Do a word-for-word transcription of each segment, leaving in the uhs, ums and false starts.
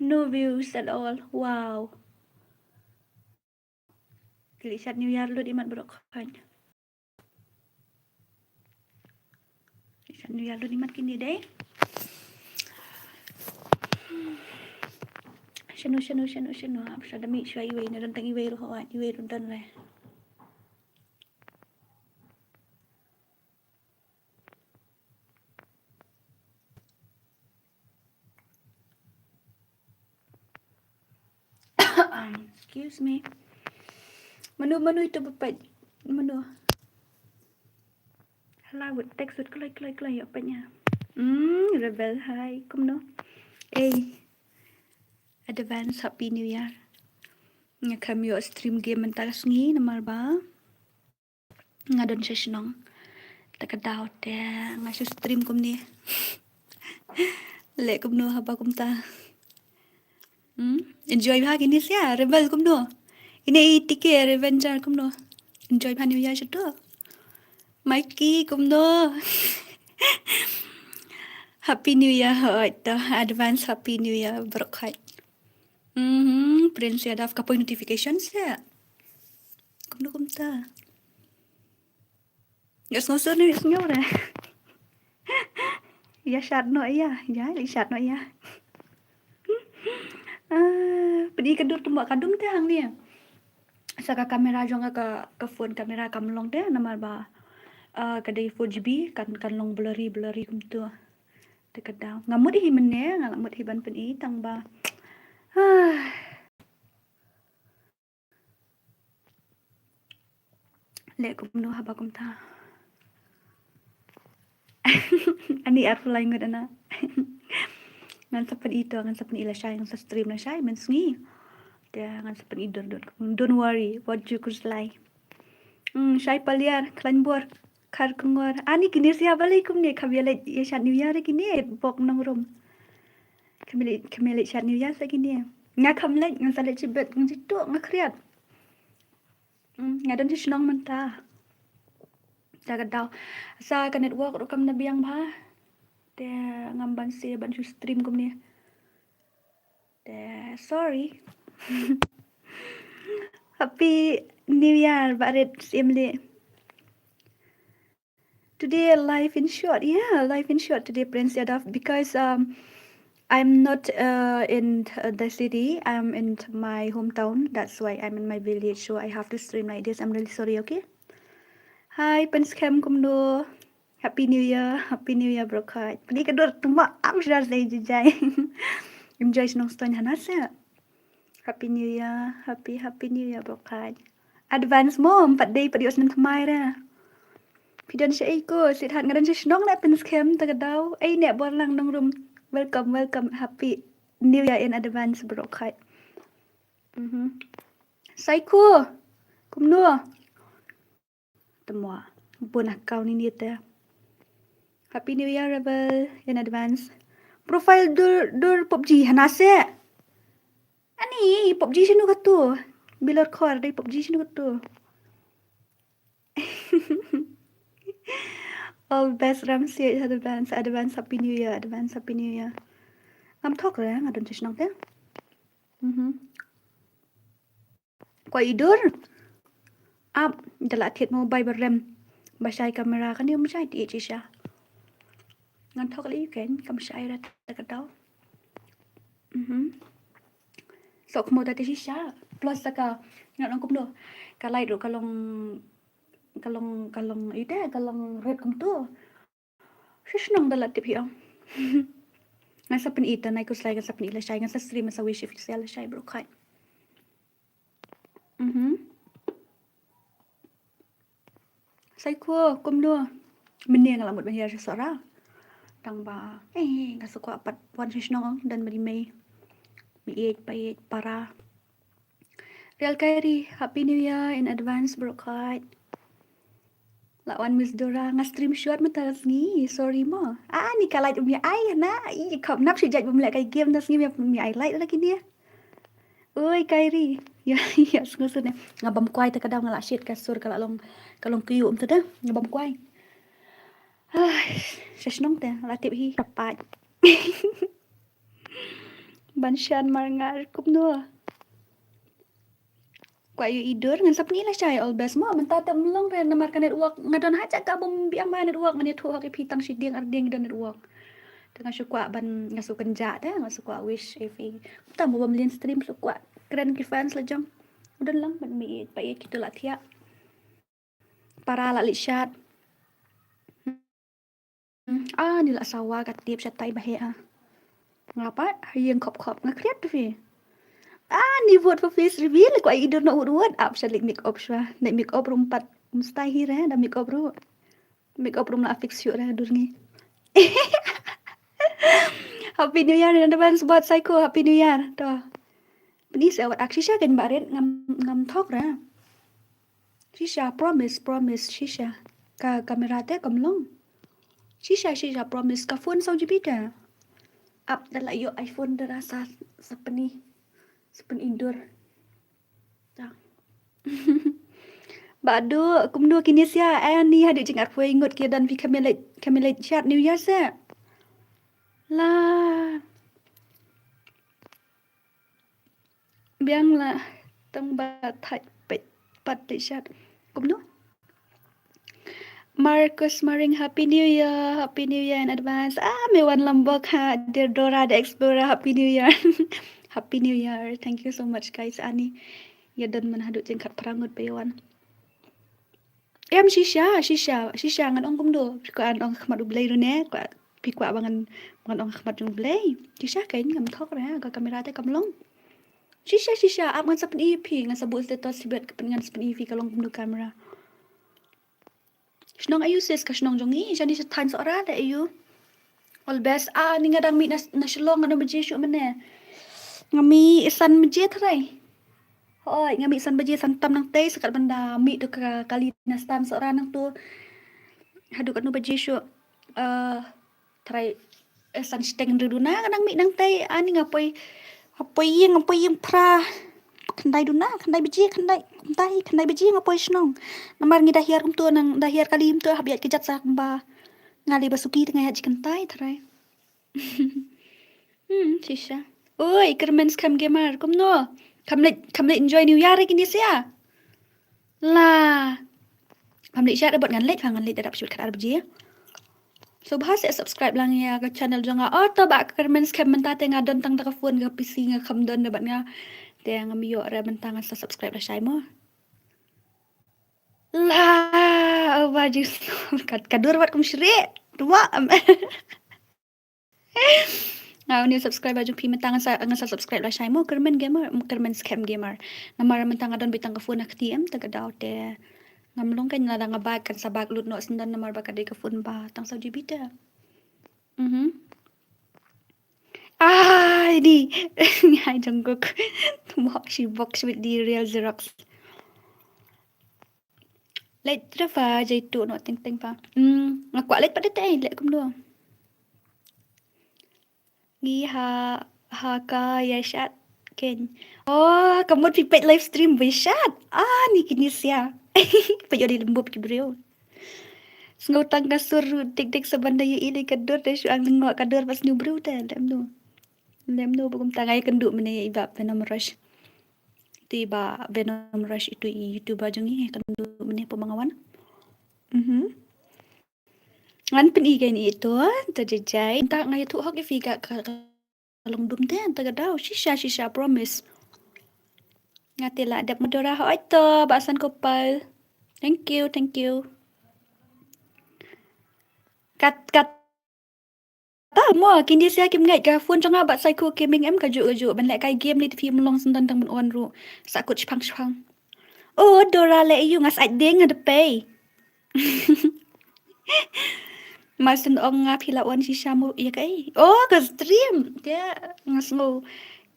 No views at all. Wow. Ki leit shad New Year lut imat baroh khoit. Leit shad New Year lut imat kine dei. Shano, shano, shano, shano. Ap sa da mih shuwa iwei, na don tang iwei ruh hawat, iwei ruh don re. Um, excuse me. Mano, mano ito ba peit? Mano? Hala wut text wut kloi, kloi, kloi ïa peit ïa. Hmm, Rebel, hi. Kumno? Ei. Advance Happy New Year. Nga khlem ïoh stream game mynta ka sngi namar ba nga don sha shnong. Te ka daw te nga shu stream kumne. Leh kumno haba kumta. Hmm? Enjoy bha kine sia, Rebel kumno. Ine i T K Revenger kumno. Enjoy bha New Year shato. Mikey kumno. Happy New Year hoi to. Advance Happy New Year baroh khoit. Mhm, Prince Yadav ka poi notification sia. Kumno kumta. Ïa sngew sur ne ïa sngew re. Ïa shad noh ïa, ïa, ïa shad noh ïa. Ah, pynï ka dur tymba ka dum te hangne. Sa ka kamera jong ka, ka phone kamera kam long te namar ba, ah, ka dei four G B kan, kan long blurry, blurry kumtu. Te ka daw. Nga mut hi mynne, nga la mut hi ban pynï tang ba. Ah. Leh kumno haba kumta. Ani arphew lai ngut ana. Ngan sa pynï to, ngan sa pynï lashai, ngan sa stream lashai mynsngi. Te ngan sa pynï dur dur. Don't worry, wat ju khuslai. Hmm, Shai Paliar, Khlaiñbor, Kharkongor. Ani kine sia balei kumne, kaba ïa leit ïa shad New Year kine, bok nongrum. Kaba leit, kaba leit shad New Year sa kine. Nga khlem leit, ngan sa leit shibit, ngan sa tuh, nga khriat. Mm, nga don sha shnong mynta. Te ka daw. Sa ka network ruh kam da biang bha. Te ngam banse ban shu stream kumne. Te sorry. Happy New Year, Bah Red Simli. Today, life in short. Yeah, life in short today, Prince Yadav, because, um, I'm not, uh, in, uh, the city. I'm in my hometown. That's why I'm in my village. So I have to stream like this. I'm really sorry, okay? Hi, Prince Kem, kumno? Happy New Year. Happy New Year, baroh khoit. Pynï ka dur tymba am shar dei jai. Enjoy shnong stoin hana se. Happy New Year, happy, happy New Year, baroh khoit. Advance mo, em pat dei, pat ïoh snem thymmai re. Phi don shaei ko, sweetheart, nga don sha shnong ne Pynskhem, te ka daw. Ei ne Borlang nongrum. Welcome, welcome, happy New Year in advance, baroh khoit. Mhm. Saikho, kumno? Te mo, bun ah kaw ni ni te. Happy New Year, Rebel, in advance. Profile dur, dur PUBG, hana se. Ani, PUBG shano katu. Bilor khor, dei PUBG shano katu. All best, Ramsey, advance, advance Happy New Year, advance Happy New Year. Ngam thok re, nga don sha shnong te. Mhm. Kwah i dur. Ap, da la thied mo bai ba rem. Ba shai kamera kane um shai ti shisha. Ngan thok lei ken kam shai ra ta ka daw. Mhm. Sok mo ta ti shisha. Plus ta ka, ngan ong kumno. Ka light ruh ka long, ka long, ka long ite, ka long red kumtu. Shisha nang da la tip hi ong. Ngan sa pynï ta nai khuslai, ngan sa pynï lashai, ngan sa stream, ngan sa wish if sel lashai, baroh khoit. Mhm. Saikho, kumno. Mynne nga la mut ban hiar sha Sohra. Tang ba, eh, nga sa kwah pat wan sha shnong ong, don ba dei mei. Mei ïeit, pa ïeit, para. Real Kairi, Happy New Year in advance, baroh khoit. La wan Miss Dora, nga stream short mynta ka sngi, sorry mo. Ah, ni ka light um ïa ai na, i khop nap shi jait bym leh kai game na sngi, ym ïa ai light la kine. Oi, Kairi. Ïa, ïa, sngew sut ne. Nga bam kwai ta ka daw nga la shit ka sur ka la long, ka long kyu um ta da. Nga bam kwai. Ai, sha shnong te, la tip hi, ka pat. Ban shan mar ngar kumno. Kwah ïohi dur ngan sa pyni lashai, all best mo, mynta te ym long re namar ka network, nga don ha jaka bym biang ba network, ngan ïathuh hok ïa phi tang shi dieng ar dieng don network. Te nga shu kwah ban, nga shu kynjah te, nga shu kwah wish ïa phi. Mynta mo bym lien stream shu kwah kren ki fans la jong. Don lang ban mih ïeit pa ïeit kito la thiah. Para la leit shad. Ah, ni la sawa ka tip shatai ba he ah. Nga pat, ha ïing khop khop, nga kriat tu phi. Ah, ni vote for face reveal, ko ai idur na ut ut, ap sha leit make up shwa. Leit make up room pat, um stai hi re, da make up room. Make up room la fix shu re, dur ngi. Happy New Year in advance, bad psycho, Happy New Year. To. Bni se wat ak shisha kan barit ngam, ngam thok re. Shisha, promise, promise, shisha. Ka camera te kam long. Shisha, shisha, promise, ka phone saw G B te. Ap da la ïoh iPhone da ra sa, sa pyni. Sa pyni dur. Ta. Ba du, kumno kine sia, eh, ni haduh jingarphew ngut ki don phi kamelej, kamelej chat New Year se. La. Biang la tang ba thait pet pat te shat. Kumno? Marcus Maring, Happy New Year, Happy New Year in advance. Ah, me wan lambok ha, dear Dora the Explorer, Happy New Year. Happy New Year. Thank you so much, guys. Ani, ïa don man haduh jingkhat phra ngut ba ïa wan. Em shisha, shisha, shisha ngan ong kumdo. Phi kwah ngan ong khmat U Blei ruh ne, kwah, phi kwah ba ngan, ba ngan ong khmat U Blei. Shisha kein ngam thok re, ka camera te kam long. Shisha, shisha, ap ngan sa pyni phi, ngan sa buh status sibet ka pyn ngan sa pyni phi ka long kumdo camera. Shnong aïu sis, ka shnong jong ngi, shane sha thaiñ Sohra de aïu. All best. Ah, ni nga dang mih na, na Shillong, nga don baje shuh mynne. Nga mih san baje tharai. Hoi, nga mih san baje, san tam nangtei, sa kat ban da mih tu ka kali na stand Sohra nangtu. Haduh katno baje shuh. Eh, tharai, eh, san shiteng hynriew duna, nga dang mih nangtei, ani nga poi, nga poi ïing, nga poi ïing phra. Khyndai duna, khyndai baje, khyndai, khyndai, khyndai baje nga poi shnong. Namar ngi da hiar kumtu, nang da hiar kali kumtu, hap ïaid ka jaka sa kumba. Nga lei ba suki te nga ïaid jingkyntai tharai. Hmm, shisha. Oi, Kyrmen Skhem Gamer, kumno? Kham leit, kham leit enjoy New Year kine sia. La. Kham leit shat bad ngan leit, ngan leit da dap sibit khat ar baje. So bha se subscribe lang ïa ka channel jong nga. Oh, to ba Kyrmen Skhem mynta te nga don tang da ka phone, ka P C nga kham don da bad nga. Te ngam ïoh re mynta ngan sa subscribe lashai mo. La, oh, ba ju ka, ka dur wat kum shri. Dua. Nga uni subscriber jong phi mynta ngan sa, ngan sa subscribe lashai mo, Kyrmen Gamer, mm, Kyrmen Skhem Gamer. Namar mynta nga don beit tang ka phone ha kti em, te ka daw te ngam long kein, lada nga bak kan sa bak lut noh sendon namar ba ka dei ka phone ba tang saw G B te. Mhm. Ai di. Hai Jungkook. Mo shi box with the real Xerox. Leit re pha, jai tu noh teng teng pha. Hmm, nga kwah leit pat de te, leit kumno. Ngi ha, ha ka ïa shat kein. Oh, ka mut phi peit live stream ba ïa shat. Ah, ni kine sia. Peit ïa di lembub ki briew. Sngew tang ka sur dik dik sa ban da ïohi ka dur te shu ang lyngngoh ka dur ba sngew briew te. Lem no. Lem no ba kumta nga ïakynduh mynne ïa i Bah Venom Rush. Itu i Bah Venom Rush itu i YouTuber jong ngi, ïakynduh mynne pynban nga wan. Mhm. Ngan pyni kein ïa itu, ta jai jai. Mynta nga ïathuh hok ïa phi ka, ka, ka long dum te, ta ka daw, shisha, shisha, promise. Nga te la dep mo Dora, hooid to, Bah San Gopal. Thank you, thank you. Kat, kat, ta mo, kine sia kim ngeit ka phone jong nga bad Psycho Gaming em kajuh kajuh. Ban lehkai game ne te phi ym long sendon tang ban on ruh. Sa kut shipang shipang. Oh, Dora leh ïa u nga sait ding nga da pei. Mar syn ong nga phi la on shisha mo ïa kaei. Oh, ka stream. Te nga sngew,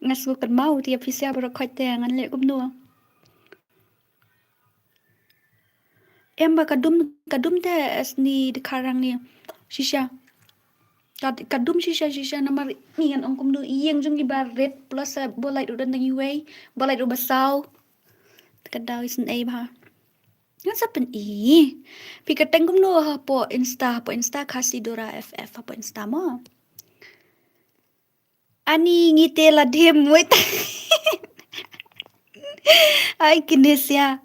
nga sngew kynmaw te ïa phi sia baroh khoit te ngan leh kumno. Em ba ka dum, ka dum te sni de karang ni. Shisha. Ka, ka dum shisha, shisha namar ni ngan ong kumno ïing jong ngi ba rit plus, eh, bolait u don tang iwei, bolait u ba saw. Ka daw isyn ei bha. Ngan sa pyni. Phi kyrteng kumno hapoh Insta, hapoh Insta Khasi Dora F F, hapoh Insta mo. Ani ngi te la dhim, wait. Ai, Kinesia.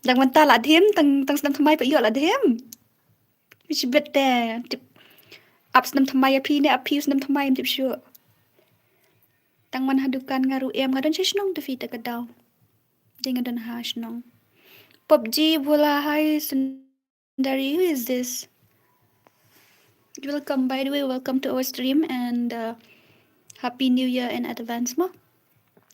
Dang mynta la dhim, tang, tang snem thymmai pat ïoh la dhim. Wi shibit te, tip. Ap snem thymmai ïa phi ne, ap phi snem thymmai, em tip shuh. Tang wan ha dukan nga ruh em, nga don sha shnong te phi te ka daw. Dei nga don ha shnong. PUBG, Bula, hi, Sundari, who is this? Welcome, by the way, welcome to our stream and, uh, Happy New Year in advance mo.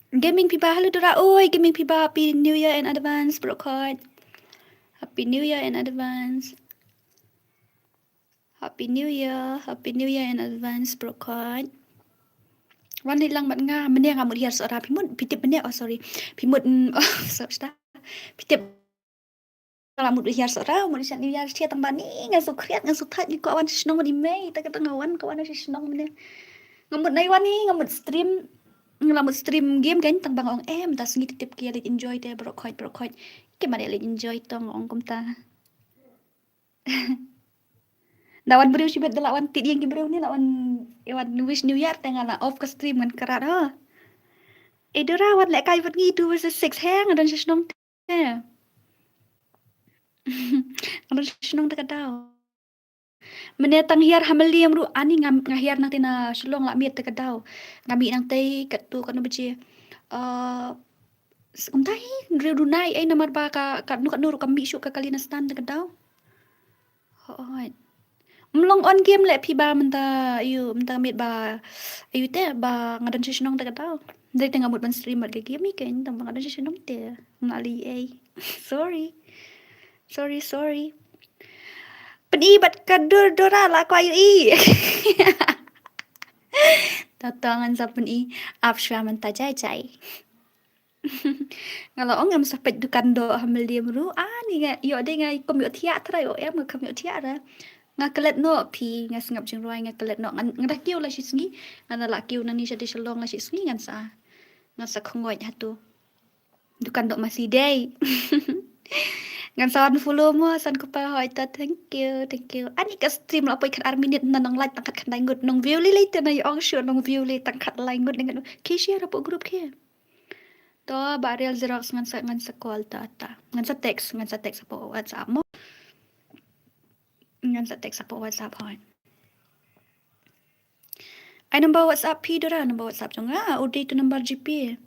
Gaming Piba, hello Dora. Oi, Gaming Piba, Happy New Year in advance, bro. Happy New Year in advance. Happy New Year, Happy New Year in advance, bro. Wan leit lang bad nga, mynne nga mut hiar Sohra, phi mut, phi tip mynne, oh sorry. Phi mut, mm, oh, sorry, sta. Phi tip nga la mut hiar Sohra, mut sha New Year, sha tang ba ni, nga shu khriat, nga shu thait, ni ko wan sha shnong ni mei, ta ka tang wan, ko wan sha shnong ni. Nga mut nai wan ni, nga mut stream, nga la mut stream game kan, tang ba nga ong em, ta sngi tip ki leit enjoy te, bro khoit, bro khoit. Ki ma leit enjoy tong ong kumta. Da wan briew shibit da la wan tied ïing ki briew ni la wan, eh, wan wish New Year te nga la off ka stream ngan krat ha. Eh, Dora wan leh kai bad ngi two versus six he nga don sha shnong te. Nga don sha shnong te ka daw. Mynne tang hiar ha Mylliem ruh ani nga, nga hiar nangte na Shillong la miet te ka daw. Nga mih nangte katto katno baje. Uh, Kumta hi, hynriew duna ei namar ba ka, katno katno ruh kam mih shuh ka kali na stand te ka daw. Hooid. Ym long on game leh phi ba mynta, ayu, mynta miet ba, ayu te ba nga don sha shnong te ka daw. Dei te nga mut ban stream bad ka game hi kein, tang ba nga don sha shnong te. Nga la ïohi ei. Sorry. Sorry, sorry. Pyni bad ka dur Dora la kwah ïohi. Tata ngan sa pyni. Ap shuwa mynta jai jai. Nga la ong em sa peit dukan doh ha Mylliem ruh. Ah, ni nga ïoh dei nga kum ïoh thiah trai ïoh em nga kum ïoh thiah ra. Nga klet noh phi nga sngap jingrwai nga klet noh nga, nga da kiew la shi sngi. Nga da la kiew nangne sha Shillong la shi sngi ngan sa. Ngan sa khongoi hato. Dukan doh masi dei. Ngan sa wan follow mo san kupa hoi ta, thank you, thank you. Ani ka stream la poi khat ar minit na nong like tang khat khat lai ngut nong view lei lei te na ïoh ong shu nong view lei tang khat lai ngut ngan ki share hapoh group ki. To ba Real Xerox ngan sa, ngan sa call ta ta. Ngan sa text, ngan sa text hapoh WhatsApp mo. Ngan sa text hapoh WhatsApp hoi. Ai number WhatsApp phi Dora, number WhatsApp jong nga, u dei tu number GPay.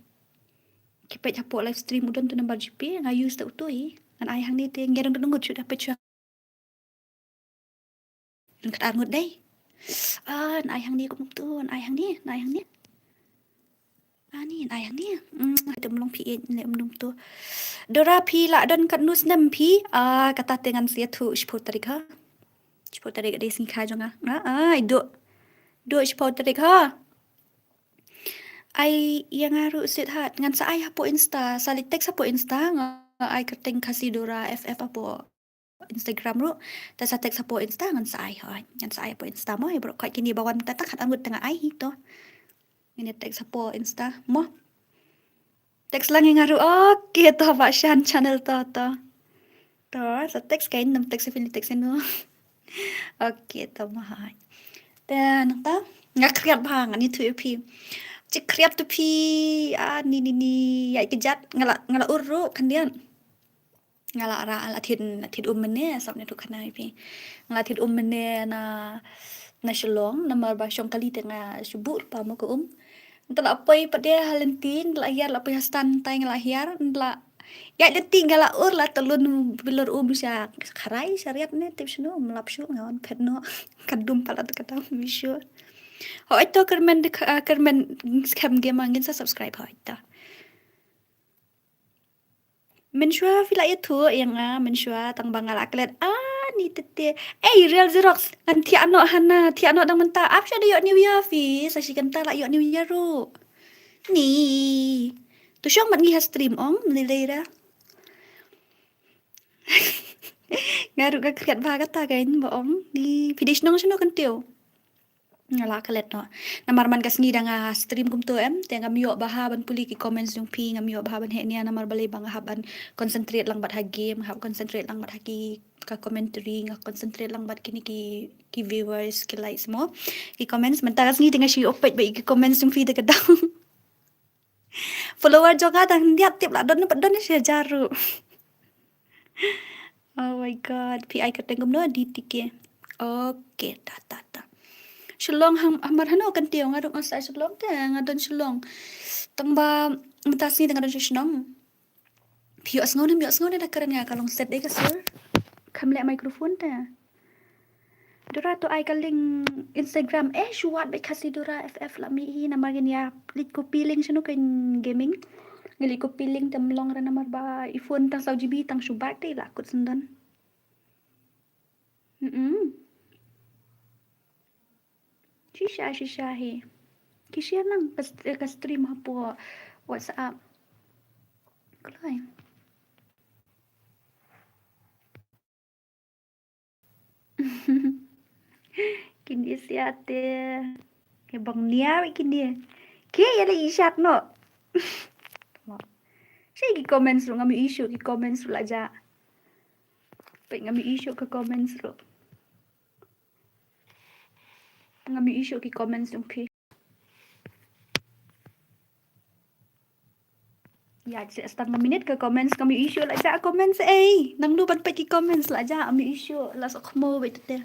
Ki peit hapoh live stream u don tu number GPay, nga use ta utu hi. Ngan ai hangne te ngi rung ngut shu da peit shu. Ngan kat ar ngut dei. Ah, ngan ai hangne kum tu, ngan ai hangne, ngan ai hangne. Ani ngan ai hangne. Hmm, te mlong phi eh ne mlong tu. Dora phi la don katno snem phi? Ah, kata te ngan sa ïathuh shiphew tarik ha. Shiphew tarik dei sngi kha jong nga. Nga ai duk. Duk shiphew tarik ha. Ai ïa nga ruh Sweetheart ngan sa ai hapoh Insta, sa leit text hapoh Insta, nga ai kyrteng Khasi Dora FF hapoh Instagram ruh. Te sa text hapoh Insta ngan sa ai hoi. Ngan sa ai hapoh Insta mo, ïa baroh khat kine ba wan mynta tang khat ar ngut te nga ai hi to. Ngin ïa text hapoh Insta mo. Text lang ïa nga ruh. Okay to ba shan channel to to. To sa text kein, nam text phin text ïano. Okay to mo hoi. Te nangta nga khriat bha ngan ïathuh ïa phi. Chi khriat to phi. Ah, ni ni ni ïa kjat nga la, nga la ur ruh khyndiat. Nga la rah, la thied, la thied um mynne, sop ne tu khana ïa phi. Nga la thied um mynne na, na Shillong, namar ba shong kali te nga shu buh lypa mo ka um. Nga la poi pat de ha lynti, nga la hiar, la poi ha stand tai nga la hiar, nga la ïaid lynti nga la ur la tylun bilur um sha kharai sha riat ne tip shano, ym lap shuh nga wan phet noh. Ka dum palat ka dam ym shuh. Hooid to kyrmen de, ah, kyrmen skhem game ngin sa subscribe hooid to. Mynshuwa phi la ïathuh ïa nga, mynshuwa tang ba nga la klet. Ah, ni tete. Ei, Real Xerox. Ngan thiah noh hana, thiah noh dang mynta. Ap sha da ïoh New Year phi, sa shi kynta la ïoh New Year ruh. Ni. To shong mat ngi ha stream ong, ni dei ra. Nga ruh nga khriat bha kata kein ba ong. Ni, phi dei shnong shano kyntiew? Nga la klet noh. Namar man ka sngi da nga stream kumto em, te ngam ïoh bha ban pule ki comments jong phi, ngam ïoh bha ban heh nia namar balei ba nga hap ban concentrate lang bad ha game, hap concentrate lang bad ha ki ka commentary, nga concentrate lang bad kine ki, ki viewers, ki likes mo. Ki comments, mynta ka sngi te nga shu ïoh peit bad ki comments jong phi te ka dang. Follower jong nga dang hynñiaw tip la don pat don shi hajar ruh. Oh my God, phi ai kyrteng kumno? D T K. Okay, ta ta ta. Shillong ham, hamar hano kan tiew, nga dang ong sa Shillong te, nga don Shillong. Tang ba mynta sngi te nga don sha shnong. Phi ïohsngew ne, ïohsngew ne da kren nga ka long set dei ka sur. Kham leh microphone te. Dora to ai ka link Instagram. Eh, shu wad bad Khasi Dora F F la mih hi namar ngin ïa leit copy link shano ka gaming. Ngin leit copy link te ym long re namar ba i phone tang saw G B tang shu bak te la kut sendon. Mm-mm. Shisha, shisha hi. Ki share lang ka st-, ka stream hapoh WhatsApp. Kloi. Kine siate. Ke bang nia we kine. Ke ïa da i shat no. Shi ki comments ruh ngam ïoh issue ki comments ruh la ja. Peit ngam ïoh issue ka comments ruh. Ngam ïoh issue ki comments ruh ki. Ya, cek start minit ka comments ngam ïoh issue la ja comments ei. Nang lu ban peit ki comments la ja ngam ïoh issue la sok mo beit te.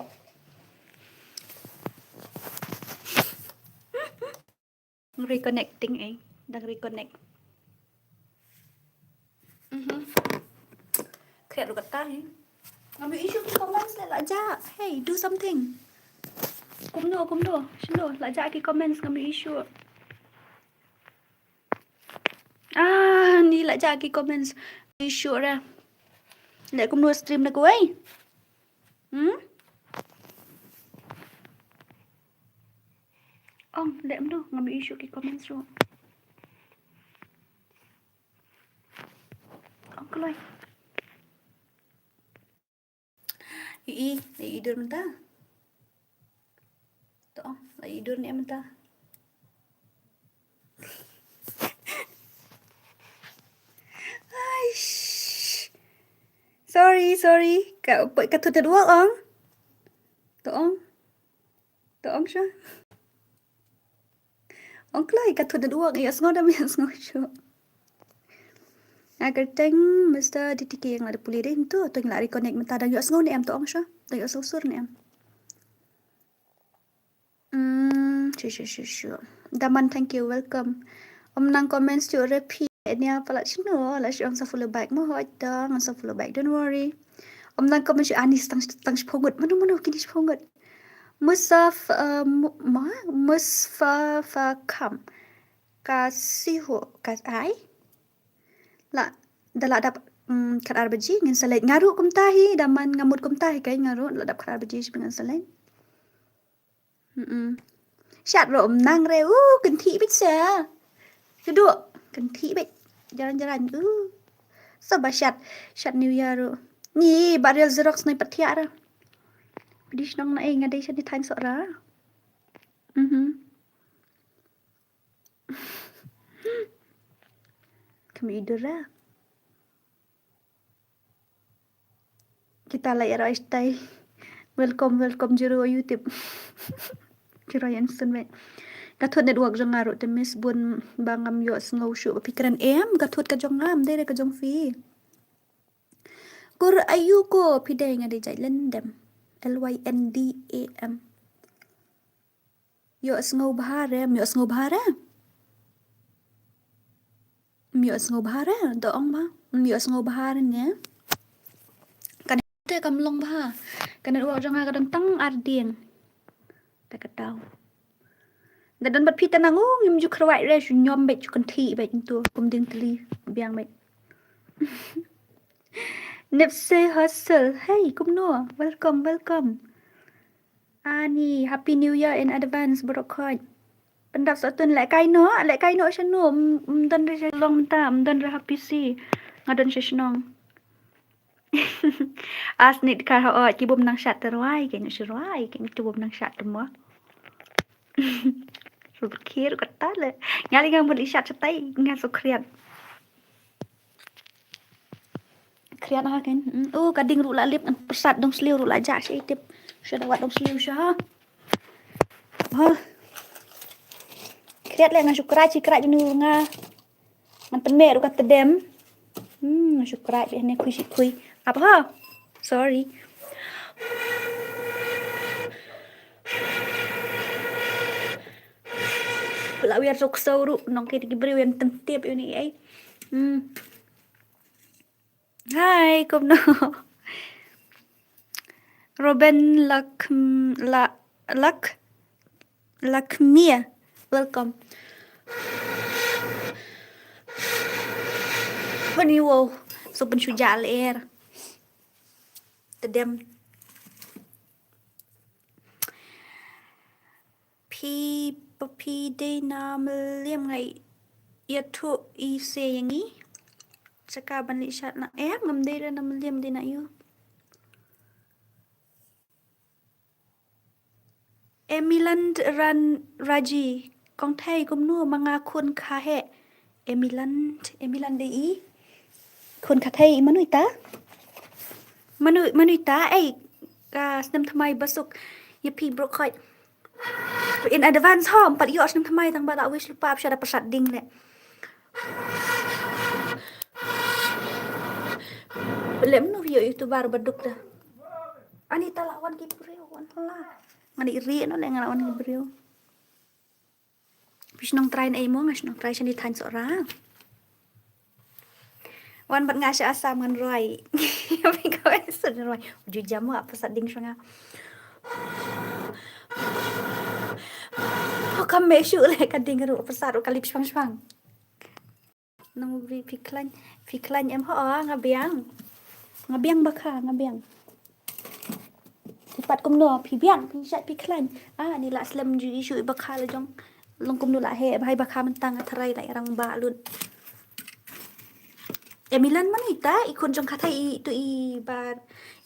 Reconnecting eh. Dang reconnect. Mhm. Kret ruh kata hi. Ngam ïoh issue ki comments la ja. Hey, do something. Kumno, kumno. Shino, la ja ki comments ngam ïoh issue. Ah, ni la ja ki comments. Issue ra. Le kumno stream na kawei. Hmm? Ong, le mdo, ngam ïoh issue ki comments ruh. Ong kloi. I, i, i dur mynta. To ong, i dur ne mynta. Aish. Sorry, sorry. Ka, ka thut da duh ong. To ong. To ong sha. Ong kloi ka thut da duh ong ïohsngew da ym ïohsngew shuh. Nga kyrteng Mister D T K nga la pule dei to, to ngi la reconnect mynta dang ïohsngew ne em to ong sha. Dang ïohsngew sur ne em. Mm, sure, sure, sure, sure. Daman, thank you, welcome. Ym nang comments shuh re phi. Nia palat shino, la shu ong sa follow back mo hoi to, ong sa follow back, don't worry. Ym nang comment shuh ani tang, tang shiphew ngut. Mano, mano, kini shiphew ngut. Musaf, uh, mu-, ma, Musfa, fa, kam. Ka siho, ka ai. La, da la dap, mm, khat ar baji, ngin sa leit. Nga ruh kumta hi, daman nga mut kumta hi kai, nga ruh, la dap khat ar baji, shibun ngin sa leit. Mm-mm. Shat ruh ym nang re, uh, kynthih bit sa. Keduh, kynthih bit. Jalan-jalan, uh. Sa ba shat, shat New Year ruh. Ni, ba rel Xerox nai pat thiah ra. Pdish nong na ei, nga dei shat ni thain sok ra. Mhm. Kami idur ra. Kita la ïa roi stai. Welcome, welcome, juru YouTube. Juru yan sun wei. Ka thut network jong nga ruh te miss bun ba ngam ïohsngew shuh ba phi kren em, ka thut ka jong nga, ym dei re ka jong phi. Kur ayu ko, phi dei nga dei jait Lyndam. L Y N D A M. Ïohsngew bha re, ym ïohsngew bha re. Ym ïohsngew bha re, da ong bha. Ym ïohsngew bha re ne. Kane te kam long bha. Ka network jong nga ka don tang ar dieng. Te ka down. Da don bad phi te nang u ngim ju khrwai re shu ñiom beit shu kynthih beit ntu kum ding tli biang beit. Nipsey Hustle. Hey, kumno? Welcome, welcome. Ani, Happy New Year in advance, bro khoi. Pyndap sa tun lehkai noh, lehkai noh shano, ym, ym don re sha long mynta, ym don re ha P C. Nga don sha shnong. As nit kar ha ot, ki bum nang shat te rwai, ki nit sha rwai, ki nit bum nang shat te mo. Shu khriat kata le. Nga lei nga mut i shat shatai nga shu khriat. Khriat ha kan. Mm, oh, ka ding ruh la lip, ngan pyrsad dong sliew ruh la jah sha i tip. Shu da wad dong sliew sha. Ha. Khriat le nga shu krai chi krai junu nga. Ngan tynmeh ruh ka tdem. Hmm, shu krai bad ne khui shi khui. Apa ha? Sorry. La wiar sok so ruh nong ki ki briew ïan teng tip ïa ni ai. Hmm. Hai, kumno? Robin Lak, Lak, Lakmia, welcome. Hani wow, so pun shu jah lyer. Tdem. Phi, phi dei na Mylliem, nga ïathuh i se ïa ngi. Sha ka ban leit shat na, eh, ngam dei na Mylliem, dei na ïu. Emiland Ran Raji, kong thei kumno ma nga khun kha heh. Emiland, Emiland dei i khun kha thei, i mano ita? Mano, mano ita, ei, ka snem thymmai ba suk ïa phi brok khoi. In advance ho, ym pat ïoh snem thymmai tang ba la wish lypa, sha da pyrsad ding le. Lem nu ïoh YouTuber ba duk da. Ani ta la wan ki briew, wan la. Ngan ri no le nga la wan ki briew. Phi shnong trai na ei mo, nga shnong trai shane thaiñ Sohra. Wan bad nga sha Assam ngan rwai. Phi kawei sut ngan rwai. Ju jam wa pyrsad ding sha nga. Ho kam me shu le ka ding ruh pyrsad ruh ka lip shwang shwang. Nang bri phi khlaiñ, phi khlaiñ em ho, nga biang. Nga biang ba kha, nga biang. Phi pat kumno, phi biang, phi shat phi khlaiñ. Ah, ni la slem ju i shu i ba kha la jong. Long kumno la heh, bhai ba kha mynta nga tharai la i rang ba lut. Emilan mano ita, i khun jong kata i tu i ba,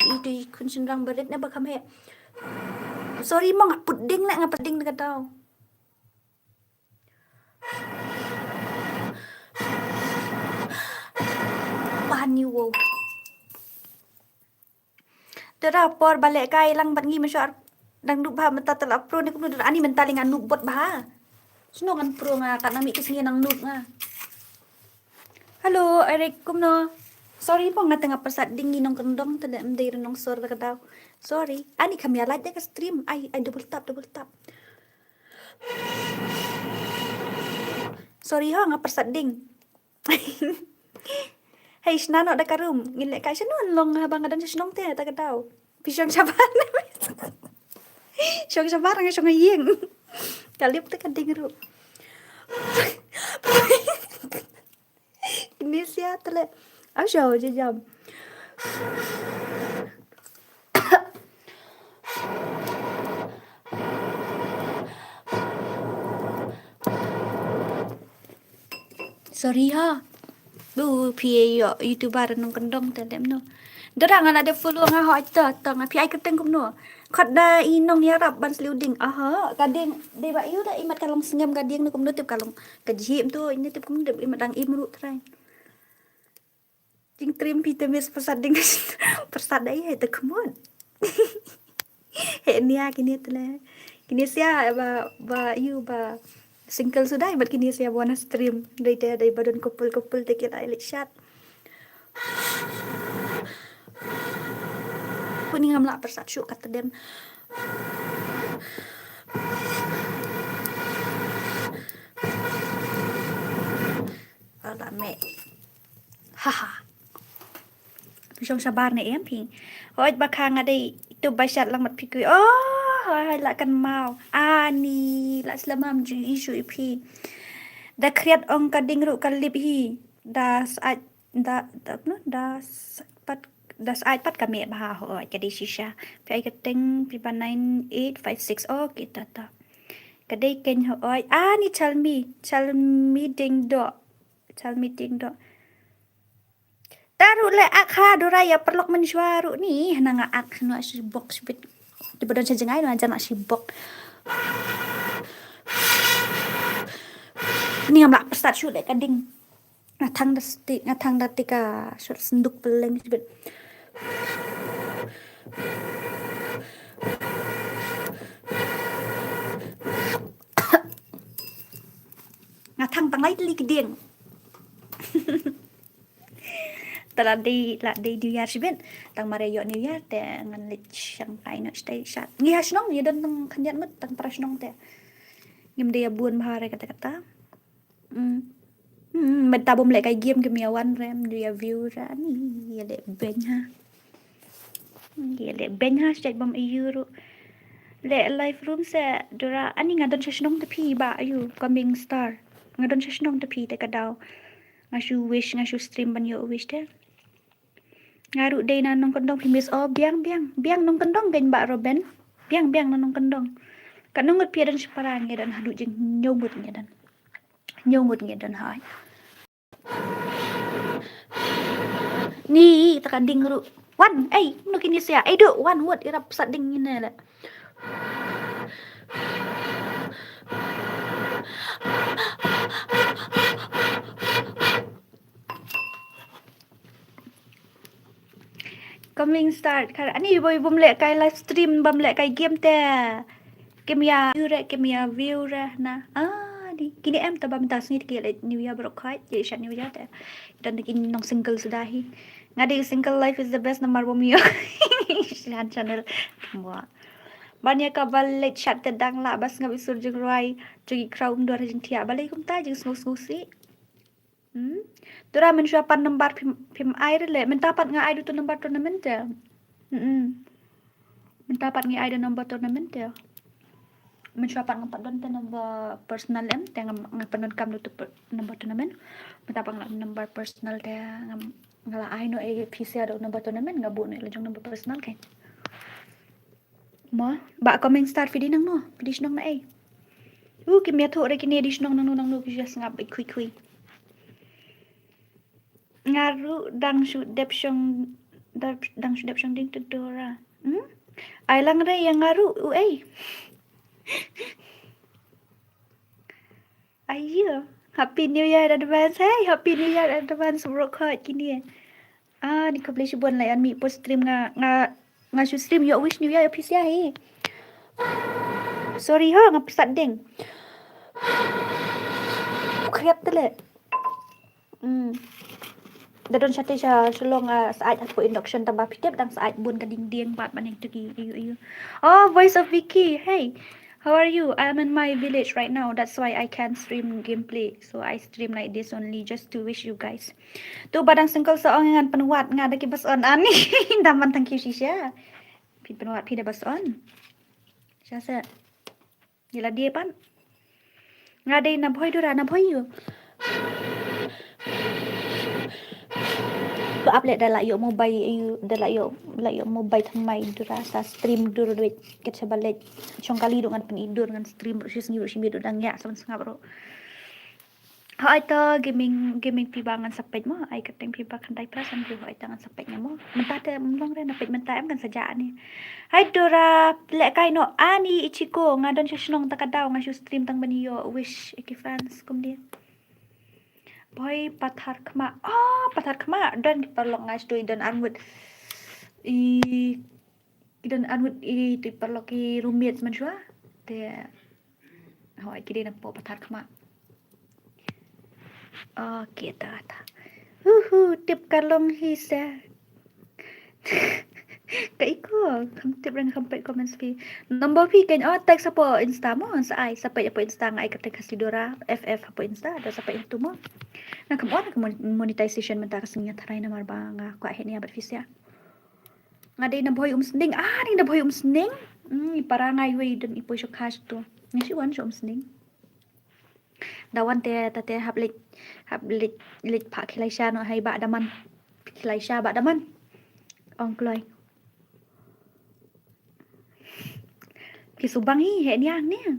i tu i khun shynrang barit ne ba kham heh. Sorry mo, nga put ding le, nga put ding da ka daw. Pani wow. Tara por ba leh kai lang bad ngi mynshuwa dang noob bha mynta te la pro ne kumno da ani mynta le nga noob bot bha. Shano ngan pro nga kat nang mih ki sngi nang noob nga. Hello, Eric, kumno? Sorry po nga tang nga pyrsad ding ngi nongkyndong te ym dei nong sor da ka daw. Sorry. Ani kham ïa like da ka stream. Ai, ai double tap, double tap. Sorry ho nga pyrsad ding. Hei, shna noh da ka room. Ngin leh kai shano long haba nga don sha shnong te da ka daw. Phi shong shabar. Shong shabar nga shong ïing. Ka lip te ka ding ruh. Kine sia te le. Au sho je jam. Sorry ha. Du phi ïoh YouTuber nongkyndong te dem no. Dara nga la da follow nga ho ita ta nga phi ai kyrteng kumno. Khot da i nongïarap ban sliu ding. Aha, ka ding dei ba ïu da imat ka long sngem ka ding ne kumno tip ka long. Ka jhim tu ine tip kumno tip imat dang im ruh trai. Jingtrim phi te miss pyrsad ding. Pyrsad dei hei te khmut. Hei nia kine te le. Kine sia ba, ba ïu ba single suda imat kine sia ba wan stream. Dei te dei ba don couple couple te ki la leit shat. Kuni ngam lah pyrsad shuh kat te dem. Ala me. Haha. Phi shong shabar ne em phi. Hooid ba kha nga dei itu ba shat lang mat phi kui. Oh, hooid la kan mau. Ani la slamam ju isu i phi. Da khriat ong ka ding ruh ka lip hi. Da sait da da no da sait pat da sait pat ka me bha hooid ka dei shisha. Phi ai ka teng phi ba nine eight five six. Okay ta ta. Ka dei keng hooid. Ani Chalmi. Chalmi ding do. Chalmi ding do. Ta ruh le ak ha dura ïa paralok mynshuwa ruh ni hana nga ak hana shi bok shibit. Te ba don sha jngai na jan shi bok. Ni ngam lah start shuh leh ka ding. Nga thang da sti, nga thang da tika shot senduk peleng sibit. Nga thang tang lai teli ki ding. Te la dei, la dei New Year shibit. Tang mar ïa ïoh New Year te ngan leit shang kai noh shatei shat. Ngi ha shnong, ngi don tang khyndiat mut tang para shnong te. Ngim dei ïa bun bha re kata kata. Hmm. Hmm, mynta bym leh kai game kim ïa wan re, ym dei ïa view re, ani ïa leh beiñ ha. Ïa leh beiñ ha, shet bym ïa ruh. Leh live room se, Dora, ani nga don sha shnong te phi ba, ayu, coming star. Nga don sha shnong te phi te ka daw. Nga shu wish, nga shu stream ban ïoh wish te. Nga ruh dei na nongkyndong phi miss, oh, biang, biang. Biang nongkyndong kein Bah Robin. Biang, biang na nongkyndong. Katno ngut phi ïa don shipara, ngi don haduh jinghynñiew ngut ngi don. Hynñiew ngut ngi don hai. Ni, ta ka ding ruh. Wan, ei, mano kine sia. Ei, duh, wan, wat, ïarap sat ding ngin leh. Coming start. Kar ani boi bym leh kai live stream, bym leh kai game te. Kim ïa view re, kim ïa view re na. Ah, di. Kine em ta ba mynta sngi te ki leh New Year baroh khoit, ïa shat New Year te. Don ki nong single suda hi. Nga dei single life is the best namar bym ïoh shan channel. Mo. Ban ïa kaba leit shat te dang lah ba sngap i sur jingrwai, jong i khraw um dor jingthiah. Balei kumta jingsngew sngew sih. Hmm? Dora, mynshwa pat number phim, phim ai re leh. Mynta pat nga ai da uto number tournament te. Hmm. Mynta pat ngi ai da number tournament te. Mynshwa pat ngam pat don te number personal em, te ngam, nga pyndonkam da uto per, number tournament. Mynta pat nga number personal te ngam, nga la ai noh ïa phi sia da number tournament, nga buh noh ïa la jong number personal kein. Mo, ba coming star phi dei nangno, phi dei shnong na ei. Uh, kim ïathuh re kine dei shnong nangno nangno, ki shu sngap beit khui khui. Nga ruh dang shu dep shong, dep, dang shu dep shong ding te Dora. Hmm? Ai lang re ïa nga ruh, u ei. Ayo, Happy New Year in advance. Hey, Happy New Year in advance, baroh khoit kine. Ah, ni khublei shibun la ïa mih post stream nga, nga, nga shu stream ïoh wish New Year ïa phi sia hi. Sorry ha, nga pyrshah ding. Khriat te leh. Hmm. Da don shatei sha Shillong, ah, syaid hapoh induction, tang ba phi tip dang syaid bun ka ding dieng bad ban ïeng tu ki, ayu, ayu. Oh, Voice of Vicky. Hey. How are you? I'm in my village right now. That's why I can't stream gameplay. So I stream like this only just to wish you guys. Tu ba dang single sa ong ngan pynwad nga da ki bas on ani. Da man tang ki shisha. Phi pynwad phi da bas on. Sha sa. Ïa la die pan. Nga dei na Bhoi Dora, na Bhoi ïa u. Ba ap leh da la ïoh mobile ïa u, da la ïoh, la ïoh mobile thymmai Dora sa stream dur dwet ket sa ba leh. Shong kali duh ngan pyn-i dur ngan stream ruh shi sngi ruh shi miet duh dang ïa sa ban sngap ruh. Hooid to gaming, gaming phi ba ngan sa peit mo. Ai kyrteng phi ba khyndai phra san phi, hooid to ngan sa peit nga mo. Mynta te ym long re, na peit mynta em ngan sa jah ni. Hai Dora, leh kai noh ani Ichiko, nga don sha shnong ta ka daw nga shu stream tang ban ïoh wish ïa ki fans kumne. Bhoi Pathar Khmah. Oh, Pathar Khmah. Don ki paralok nga shu don arngut. I, ki don arngut i, tu paralok ki roommate mynshuwa. Te hooid ki dei na poh Pathar Khmah. Okay, ta ta. Uhu, tip ka long hi sa. Ka iko, kham tip rang kham peit comments phi. Number phi kein, oh, text hapoh Insta mo, sa ai, sa peit hapoh Insta nga ai kyrteng Khasi Dora F F hapoh Insta, da sa peit tu mo. Nga kham on ka mon-, monetization mynta ka sngi nga tharai namar ba nga kwah heh nia bad phi sia. Nga dei na Bhoi Umsning, ah, dei na Bhoi Umsning. Hmm, i para nga iwei don i poi sha Khasi tu. Nga shu wan sha Umsning. Da wan te, ta te hap leit, hap leit, leit phah khilai sha noh hai Bah Daman. Khilai sha Bah Daman. Ong kloi. Ki subang hi, heh nia, nia.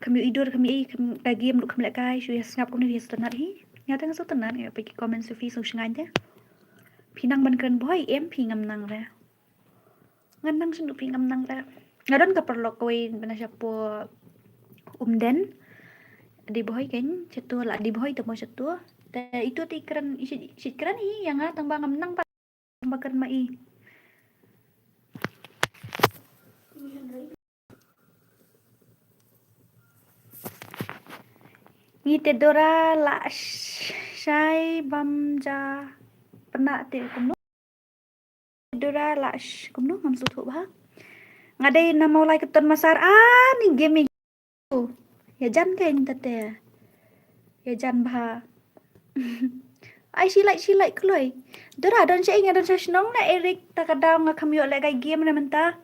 Kham ïoh i dur, kham ïoh i, kham ka game ruh kham leh kai, shu ïa sngap kumne ïa sngewtynnat hi. Nga te nga sngewtynnat, nga peit ki comment shu phi sngewshngain te. Phi nang ban kren Bhoi, em phi ngam nang re. Ngan nang shen u phi ngam nang re. Nga don ka paralok kawei na shapoh Umden. Dei bhoi kein, shatu la dei bhoi te mo shatu. Te itu te kren, shi, shi kren hi, ïa nga tang ba ngam nang pat. Tang ba kren ma i. Ngi te Dora la sh-, shai bam ja pynah te kumno. Dora la sh-, kumno ngam sngewthuh bha. Nga dei na Mawlai Keton Masar, ah, ni gaming. Ïa jan ka ing tate. Ïa jan bha. Ai shi lai, shi lai kloi. Dora don sha ing, don sha shnong na Eric, ta ka daw nga kham ïoh lehkai game na mynta.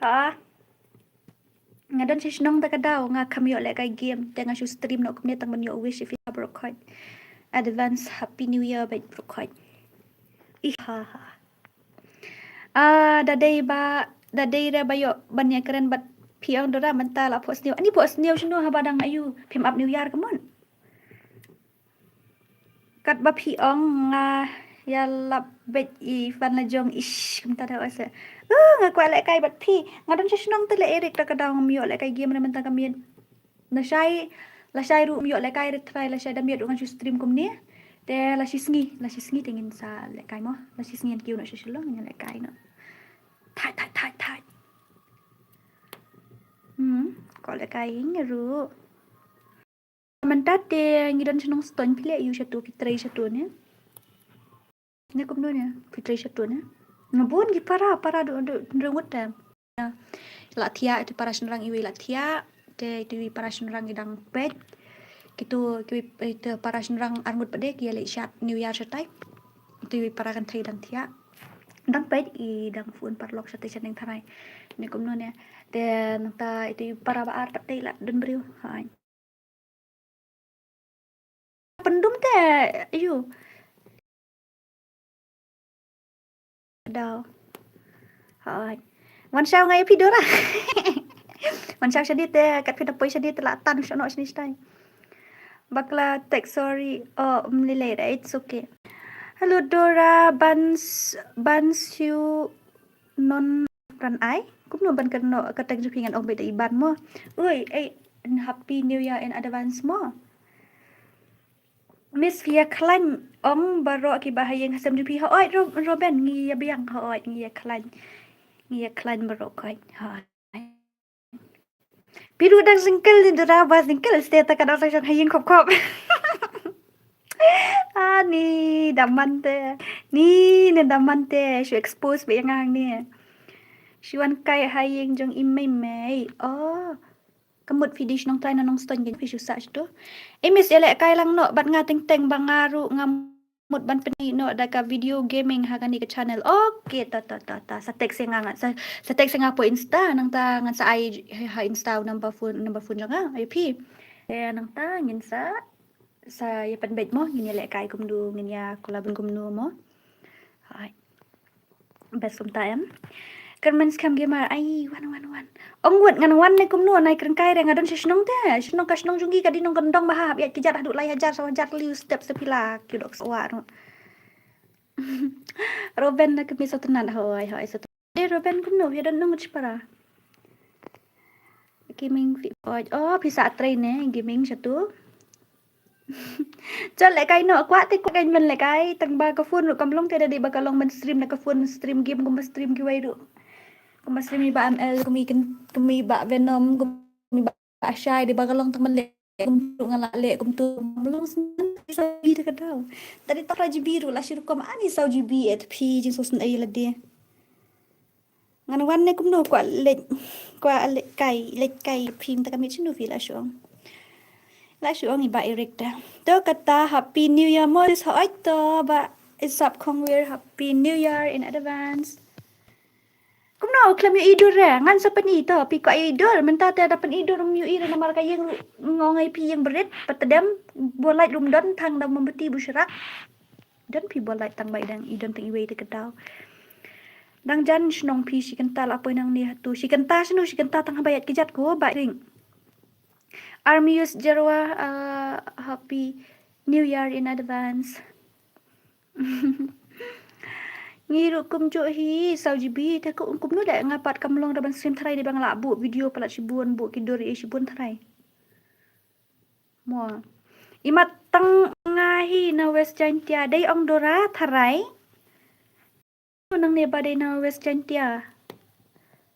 Ha. Nga don sha shnong ta ka daw nga kham ïoh lehkai game. Te nga shu stream noh kumne tang ban ïoh wish ïa phi baroh khoit. Advance Happy New Year bad baroh khoit. Ih ha ha. Ah, da dei ba, da dei re ba ïoh ban ïa kren bad phi ong Dora mynta la phohsniew. Ani phohsniew shano haba dang ayu phim ap New Year ka mut. Katba phi ong nga ïalap bad i fan la jong ish kumta da wase. Uh, nga kwah lehkai bad phi. Nga don sha shnong te le Eric ta ka daw ngam ïoh lehkai game re mynta ka miet. Lashai, lashai ruh ym ïoh lehkai re trai, lashai da miet ruh ngan shu stream kumne. Te la shi sngi, la shi sngi te ngin sa lehkai mo. La shi sngi ngan kiew noh sha Shillong ngin lehkai noh. Thait, thait, thait, thait. Hmm, ko lehkai ngi ruh. Mynta te ngi don sha Nongstoiñ phi leh aïu shatu, phi trei shatu ne. Ne kumno ne, phi trei shatu ne. Nga bun ki para, para du, du, du ngut te. La thiah, itu para shynrang iwei la thiah, te itu iwei para shynrang i dang peit. Kitu, kiwei, itu para shynrang arngut pat de, ki ïa leit shad New Year shatai. Itu iwei para kynthei dang thiah. Dang peit, i dang phone paralok shatai shaneng tharai. Ne kumno ne. Te nangta itu i para ba ar pat de la don briew. Hai. Pyndum te, aïu. Daw. Hooid. Wan shaw nga ïa phi Dora. Wan shaw shane te, kat phi da poi shane te la tan shano shane shtai. Bakla tek sorry. Oh, ym lei lei, it's okay. Hello Dora, ban s-, ban siew non ran ai. Kumno ban kren noh ka teng jong phi ngan ong beit da i ban mo. Ui, ei, happy new year in advance mo. Miss phi ïa khlaiñ ong baroh kiba ha ïing ha sem jong phi. Hooid Ro-, Robin ngi ïa biang, hooid ngi ïa khlaiñ. Ngi ïa khlaiñ baroh khoit. Hooid. Phi ruh dang single ne Dora, ba single stay ta ka dang sa shong ha ïing khop khop. Ah, ni daman te. Ni ne daman te. Shu expose beit ïa nga hangne. Shu wan kai ha ïing jong i mei mei. Oh. Ka mut phi dei shnong trai na Nongstoiñ kein phi shu sah shatu. Ei miss ïa lehkai lang noh bad nga teng teng ba nga ruh nga mut ban pyni noh da ka video gaming ha kane ka channel. Okay, ta ta ta ta. Sa text ïa nga nga. Sa, sa text ïa nga hapoh Insta, nangta ngan sa ai ha Insta u number phone, number phone jong nga. Ai phi. Te nangta ngin sa, sa ïa pynbeit mo, ngin ïa lehkai kumno, ngin ïa collab kumno mo. Hai. Best kumta em. Kyrmen Skhem Gamer, ai, wan, wan, wan. Ong wut ngan wan ne kumno, nai kren kai re nga don sha shnong te. Shnong ka shnong jong ngi ka dei nong kyndong ba hap ïa ki jat haduh lai hajar saw hajar liu step step pila ki dok sawa no. Roben na kami satu nan hoi hoi satu. Eh, Roben kumno, ïa don nong chipara. Gaming fi oj. Oh, pisa train ne, gaming satu. Chal lehkai noh, kwah te kwah kein ban lehkai, tang ba ka phone ruh kam long te da dei ba ka long ban stream na ka phone, stream game kumba stream kiwei ruh. Kumba stream i Bah M L, kum i ken, kum i Bah Venom, kum i Bah Ashai, dei ba ka long tang ban leh kum ruh nga la leh kumtu, kam long sngewbha saw G B te ka daw. Tadi tak la G B ruh la shi rukom ani saw G B eh, te phi jingsngewsynei lade. Ngan wan ne kumno kwah leit, kwah leit kai, leit kai phim ta ka miet shano phi la shu ong. La shu ong i Bah Eric ta. To kata Happy New Year mo, is hooid to Bah Isap Khongwir, Happy New Year in advance. Kumno khlem ïohi dur re, ngan sa pyni to, phi kwah ïohi dur, mynta te da pyni dur ym ïohi re namar ka ïing ruh nga ong ai phi ïing brit, pat tdem, bor light ruh ym don, thang da mombati bun sharak. Don phi bor light tang ba i dang, i don tang iwei te ka daw. Dang jan shnong phi shi kynta la poi nangne hatu. Shi kynta shano, shi kynta tang haba ïaid ki jat ko ba ring. Armius Jerwa, uh, Happy New Year in advance. Ngi ruh kumjuh hi saw G B te ko kumno leh nga pat kam long da ban stream tharai dei ba nga la buh video palat shibun, buh ki dur ïa shibun tharai. Mo. Imat tang nga hi na West Jaintia, dei ong Dora Tharai. Nang ne ba dei na West Jaintia.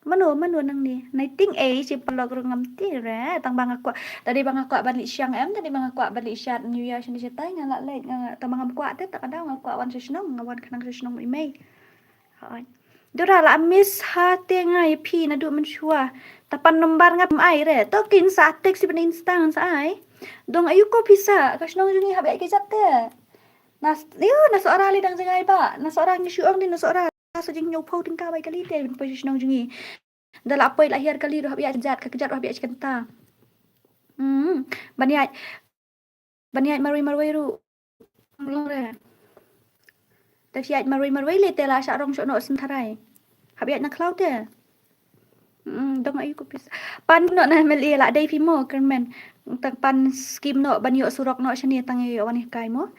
Mano, mano nang ne. Nai ting ei, shi paralok ruh ngam tip re. Tang ba nga kwah, tadi ba nga kwah ban leit shang em, tadi ba nga kwah ban leit shat New Year shane shatai, nga lah leit, nga, tang ba ngam kwah te, ta ka daw nga kwah wan sha shnong, nga wan khnang sha shnong i mei. Hooid. Dora, la miss ha te nga ïa phi naduh mynshuwa. Te pan number ngam ai re. To kin sa text ban Insta ngan sa ai. Dong aïu ko phi sa, ka shnong jong ngi hap ïaid ka jat te. Na s-, ïu, na Sohra lei dang jngai ba. Na Sohra ngi shu ong dei na Sohra. Sa jingñiew phew tyngka bai kali te ban poi sha shnong jong ngi. Da la poi la hiar kali ruh hap ïaid ka jat, ka jat ruh hap ïaid shi kynta. Hmm, ban ïaid, ban ïaid marwei marwei ruh. Long re. Te phi ïaid marwei marwei lei te la shah rong shuh noh shen Tharai. Hap ïaid na khlaw te. Mm, dong aïu ko phi sa. Pan noh na M L A la dei phi mo kyrmen. Tang pan skim noh ban ïoh surok noh shane tang ïoh wan hikai mo.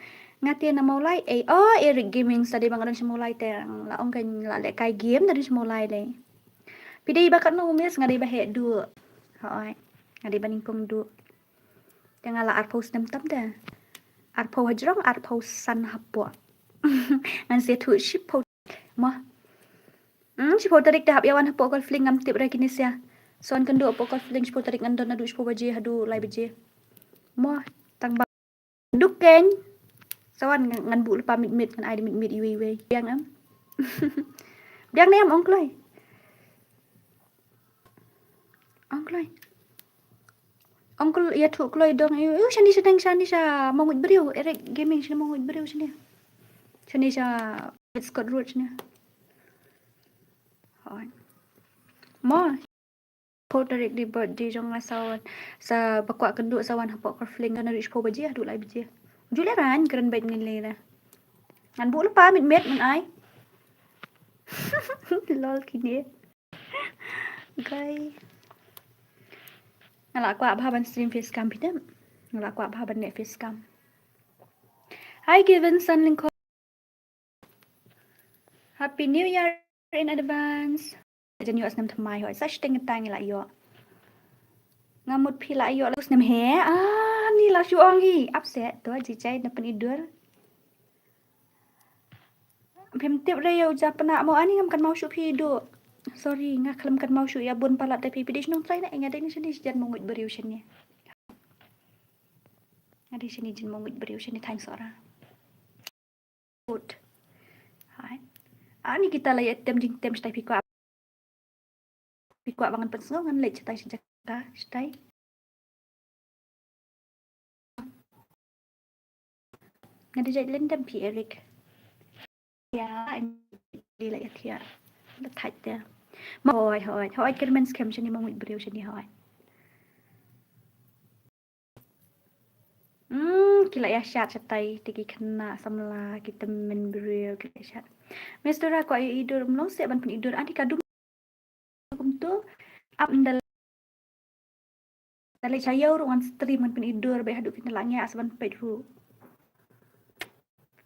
Nga te na Mawlai ei. Oh, Eric Gaming sa dei ba nga don sha Mawlai te. La ong kan la lehkai game da don sha Mawlai lei. Phi dei ba katno umes, nga dei ba heh duh. Hooid. Nga dei ba nyngkong duh. Te nga la arphew snem tam te. Arphew hajrong, arphew san hapoh. Ngan sa thuh shiphew. Mo. Hmm, shiphew tarik te hap ïa wan hapoh Golf Link ngam tip re kine sia. Sa wan kynduh hapoh Golf Link shiphew tarik ngan don naduh shiphew baje haduh lai baje. Mo, tang ba. Duk keiñ. Sa wan ngan, ngan buh lypa mit mit, ngan ai da mit mit iwei iwei. Biang em. Biang ne em ong kloi. Ong kloi. Ong kloi ïathuh kloi dong. Ïu, ïu, shane sha dang, shane sha Mawngwit Briew, Eric Gaming shane Mawngwit Briew shane. Shane sha Scott Road shane. Hooid. Mo. Photo rik di birthday jong nga sa wan. Sa ba kwah kynduh sa wan hapoh Golf Link na rich phew baje haduh lai baje. Ju leh rang kren bad ngi leh na. Ngan buh lypa mit mit ngan ai. Lol kine. Guy. Nga la kwah bha ban stream face cam phi dem. Nga la kwah bha ban leh face cam. Hi Given San Lingkho. Happy New Year in advance. Jan ïoh snem thymmai hooid. Sa shiteng kata ngi la ïoh. Nga mut phi la ïoh la snem he. Ah, ni la shu ong hi. Upset to ji jai na pynidur. Phim tip re ïa u japna mo ani ngam kynmaw shuh phi duh. Sorry, nga khlem kynmaw shuh ïa bun palat te phi phi dei shnong trai na nga dei ni shane jan Mawngwit Briew shane. Nga dei shane jan Mawngwit Briew shane thank Sohra. Food. Hai. Ani kita la ïa tem jingtem shatai phi kwah. Phi kwah ba ngan pynsngew ngan leit shatai sha jaka shatai. Nga dei jait lyndem phi Eric. Ïa, ani la ïa thiah. La thait te. Hooid, hooid, hooid, kyrmen skhem shane Mawngwit Briew shane hooid. Hmm, ki la ïa shad shatai te ki khynnah samla ki tymmen briew ki la ïa shad. Mister Ra kwah ïa idur mlong seh ban pynidur ani ka dum kumto ap ndal. Dale cha ïew ruh ngan stream ngan pynidur ba haduh kin la ngiah sa ban peit ruh.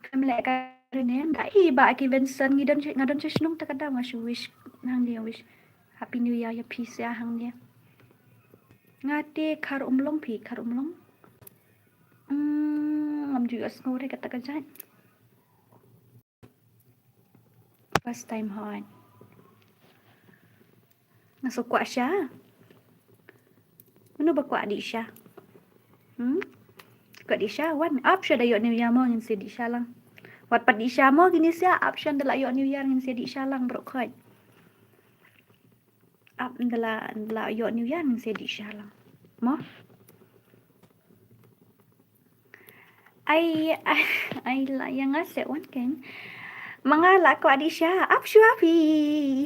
Khlem leh ka rynïeng da i ba ki Vincent ngi don nga don sha shnong ta ka dam nga shu wish nang dia wish Happy New Year ïa phi sia hang dia. Nga te Khar Umlong phi Khar Umlong. Hmm, ngam ju ïohsngew re kata ka jait. First time hooid. Nga shu kwah sha. Mano ba kwah dih sha? Hmm? Kwah dih sha wan ap sha da ïoh New Year mo ngin sa dih sha lang. Wat pat dih sha mo kine sia ap sha da la ïoh New Year ngin sa dih sha lang bro khoit. Ap da la da la ïoh New Year ngin sa dih sha lang. Mo? Ai ai ai la ïa nga seh wan keiñ. Ma nga la kwah dih sha ap shuwa phi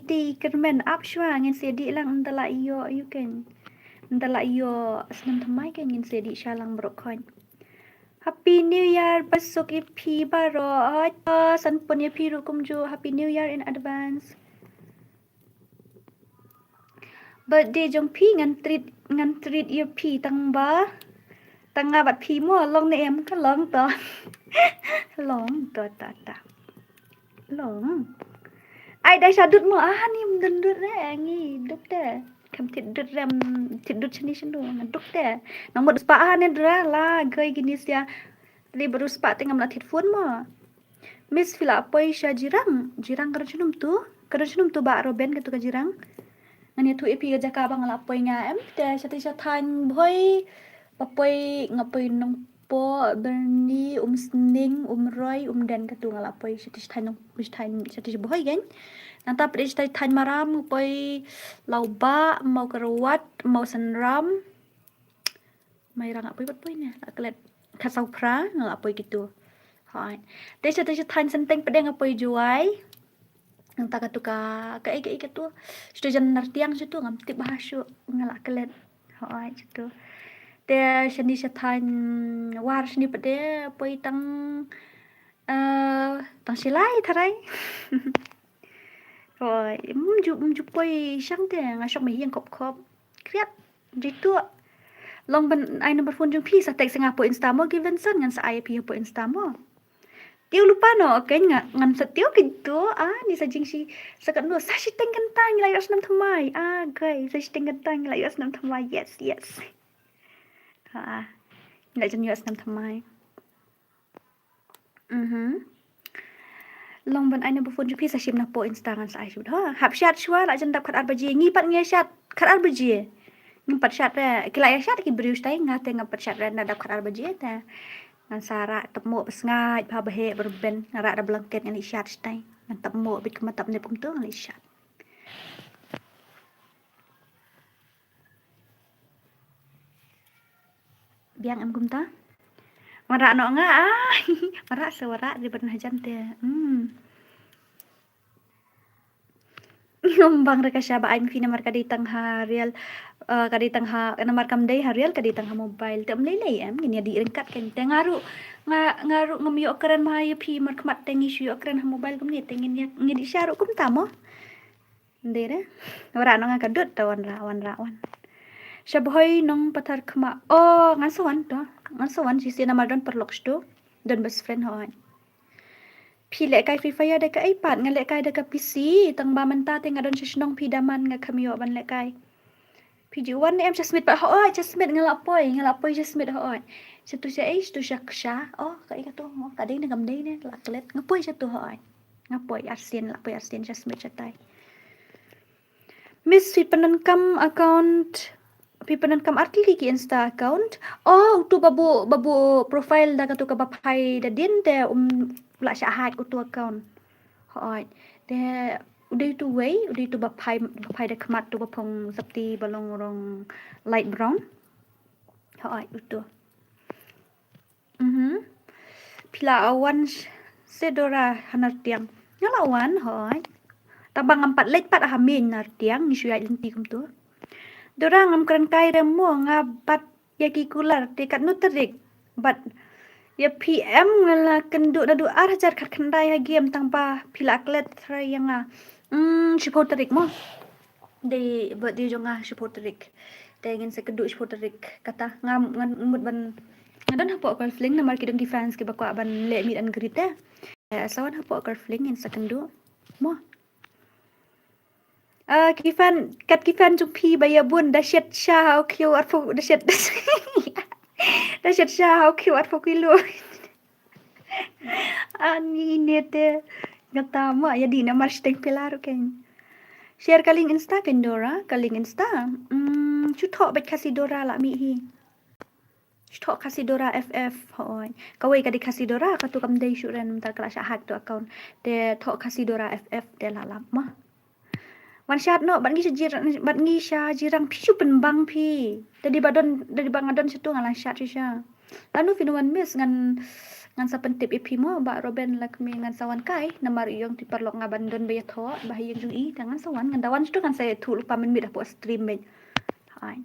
iti kyrmen ap shuwa ngin sa dih lang da la ïoh ïa keiñ. Da la ïoh snem thymmai keiñ ngin sa dih sha lang bro khoit. Happy New Year basuk ïa phi baroh. Sanpun ïa phi ruh kumjuh Happy New Year in advance. Birthday jong phi ngan treat ngan treat ïa phi tang ba tang nga bad phi mo long ne em ka long to. Long to ta ta. Long. Ai dai sha dut mo ah ni mdun dut re ngi duk te. Em thied dud rem, thied dud shane shano, nga duk te. Nang mut spah ha ne Dora la, goi gini sia. Te baru spah te ngam la thied phone mo. Miss phi la poi sha Jirang, Jirang ka don sha num tu, ka don sha num tu Bah Roben katu ka Jirang. Ngan ïathuh ïa phi ka jaka ba nga la poi nga em, te sha te sha thaiñ Bhoi, ba poi nga poi Nongpoh, Byrni, Umsning, Umroi, Umden katu nga la poi sha te sha thaiñ Nong, sha thaiñ, sha te sha Bhoi kein. Nangta pdeng sha te thaiñ Maram nga poi Lawbah, Mawkyrwat, Mawsynram. Mairang nga poi pat poi ne, la klet. Khasaw Phra nga la poi kitu. Hooid. Te sha te sha thaiñ Senteng pdeng nga poi Jowai. Nangta katu ka, kaei kaei katu. Sha tu jan Nartiang sha tu ngam tip bha shuh, nga la klet. Hooid, sha tu. Te shane sha thaiñ War shane pat de poi tang, eh, tang Shilai tharai. Hooid, ym ju, ym ju poi shang te, nga shong ma ïing khop khop. Kriat, jitu. Long ban ai number phone jong phi sa text nga hapoh Insta mo, Givenson, ngan sa ai phi hapoh Insta mo. Tiew lypa noh, okay, nga, ngan sa tiew keiñ tu, ah, ni sa jingshi, sa katno, sa shiteng kynta ngi la ïoh snem thymmai, ah, okay, sa shiteng kynta ngi la ïoh snem thymmai, yes, yes. Ha, ngi la jan ïoh snem thymmai. Mhm. Long ban ai number phone jong phi sa shim na hapoh Insta ngan sa ai shuh. Ha, hap shad shuwa la jan dap khatar baje. Ngi pat ngi shad khatar baje. Ngim pat shad re. Ki la ïa shad ki briew shatai, nga te ngam pat shad re na dap khatar baje te. Ngan sa rah tap mo ba sngaid bha ba heh ba rben, nga rah da blanket ngan ïa shad shatai. Ngan tap mo bit kumta tap nep kumta ngan ïa shad. Biang em kumta? Wanrah noh nga, ah. Wanrah sa wanrah dei ban hajan te. Hmm. Ngam bang re ka sha ba ai phi namar ka dei tang ha real, eh, ka dei tang ha, namar kam dei ha real, ka dei tang ha mobile. Te ym lei lei em, ngin ïa dih ryngkat kein. Te nga ruh, nga, nga ruh ngam ïoh kren ma ïa phi markhmat te ngi shu ïoh kren ha mobile kumne te ngin ïa, ngin ïa sha ruh kumta mo. Nde re. Wanrah noh nga ka dud ta wanrah, wanrah wan. Sha Bhoi Nongpathar Khmah. Oh, ngan sa wan to. Ngan sa wan shisien namar don paralok sha tu. Don best friend hooid. Phi lehkai Free Fire da ka iPad, nga lehkai da ka P C, tang ba mynta te nga don sha shnong phi da man nga kham ïoh ban lehkai. Phi ju wan ne em sha Smit pat hooid, sha Smit nga la poi, nga la poi sha Smit hooid. Sha tu sha ei, sha tu sha ksha. Oh, kaei katu, oh, ka dei ne kam dei ne, la klet. Nga poi sha tu hooid. Nga poi arsien, la poi arsien sha Smit shatai. Miss phi pyndonkam account, phi pyndonkam artylli ki Insta account. Oh, utu ba buh, ba buh profile da katu kaba phai da dien te um lah shah hack utu account. Hooid. Te u dei utu wei, u dei utu ba phai, ba phai da khmat tu ba phong sopti ba long rong light brown. Hooid, utu. Mhm. Phi la wan sh-, se Dora ha Nartiang. Nga la wan hooid. Tang ba ngam pat leit pat ha main Nartiang, ngi shu ïaid lynti kumtu. Dora ngam kren kai re mo, nga bat ïa ki kular te katno tarik. Bat ïa phi em nga la kynduh naduh ar hajar khatkhyndai ha game tang ba phi la klet tharai ïa nga. Hmm, shiphew tarik mo. Dei birthday jong nga shiphew tarik. Te ngin sa kynduh shiphew tarik. Kata nga, ngan mut ban, nga don hapoh Golf Link namar ki don ki fans kiba kwah ban leh meet and greet te. Eh, sa wan hapoh Golf Link ngin sa kynduh. Mo. Ah, ki fan, kat ki fan jong phi ba ïa bun da shet sha ha u kiew arphew, da shet, da shet sha ha u kiew arphew kilo. Ani ne te. Kata ma ïa dih namar shiteng pela ruh kein. Share ka link Insta kein Dora, ka link Insta. Hmm, shu thoh bad Khasi Dora la mih hi. Shu thoh Khasi Dora F F, hooid. Kawei ka dei Khasi Dora, katu kam dei shuh re namar ka la shah hack tu account. Te thoh Khasi Dora F F te la lap ma. Wan shad noh, bad ngi sha Jirang, bad ngi sha Jirang phi shu pynbang phi. Te dei ba don, te dei ba nga don sha tu nga la shad shisha. Lano phin wan miss ngan, ngan sa pyntip ïa phi mo, Bah Roben la kmie ngan sa wan kai, namar ïong ti paralok nga ban don ba ïathoh, ba ha ïing jong i, te ngan sa wan, ngan da wan sha tu ngan sa ïathuh lypa mynmiet hapoh stream beit. Hai.